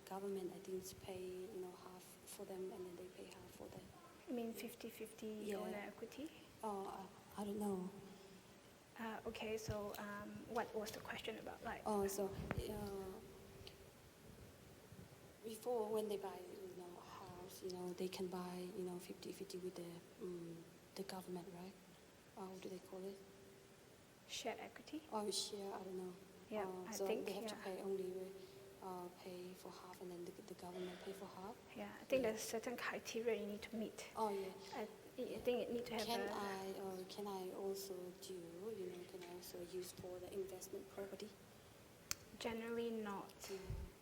government, I think, is pay, half for them and then they pay half for them. You mean 50-50 Yeah. owner equity? Oh, I don't know. Okay, so what was the question about? Like, Oh, so before when they buy, a house, they can buy, 50-50 with the government, right? How do they call it? Shared equity? Oh, share, I don't know. Yeah, I So think, they have to yeah. pay only, pay for half, and then the government pay for half. Yeah, I think there's certain criteria you need to meet. Oh, yeah. I think it need to have Can a I also do, you know, can I also use for the investment property? Generally not.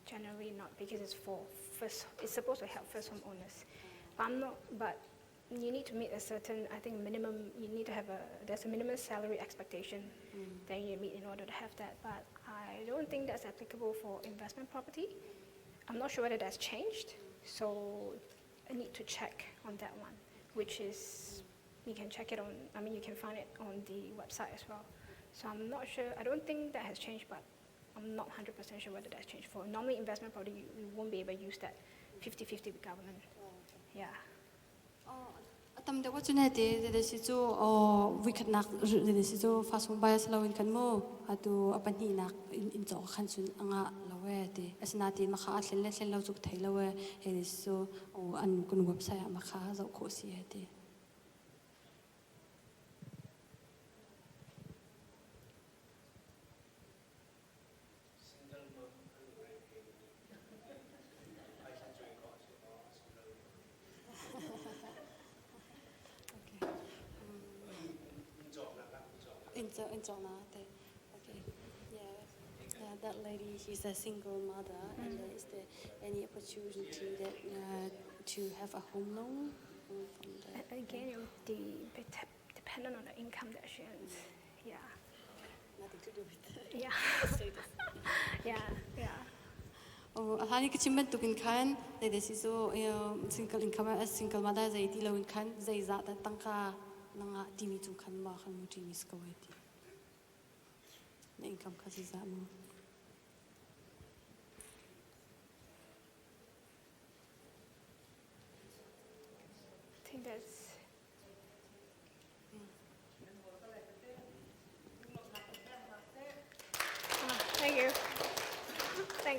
Generally not, because it's for first, it's supposed to help first home owners. But I'm not, but you need to meet a certain, I think, minimum, you need to have a, there's a minimum salary expectation that you meet in order to have that. But I don't think that's applicable for investment property. I'm not sure whether that's changed, so I need to check on that one, which is, you can check it on, I mean, you can find it on the website as well. So I'm not sure, I don't think that has changed, but I'm not 100% sure whether that's changed. For normally investment property, you won't be able to use that 50-50 with government. Yeah. Oh, tam deuh cu ne te te si cu voikhatnak te si cu first home buyer lo in kan mu atu a pahnihnak in cawk khan cun a ngah lo e ti asinain makha a thlen le thlen lo cu thei lo e he si cu an kun website ah makha zoh khawh si e ti. Single mom an rei phaisa cawi khawh a si maw single Okay. Inn cawknak ah inn cawknak. In cawknak te. Okay. Yeah. Yeah, that lady, she's a single mother, and is there any opportunity that to have a home loan from the Again, it would be dependent on the income that she earns. Yeah. Nothing to do with the status. Yeah. Oh, hani ka chim bantukin khan dei de si cu single income single mother zei ti lo in khan zeizah dah tangka na ngah timi cung khan ma khan mu timi si ko ai ti. Na income kha zeizah mu. I think that's.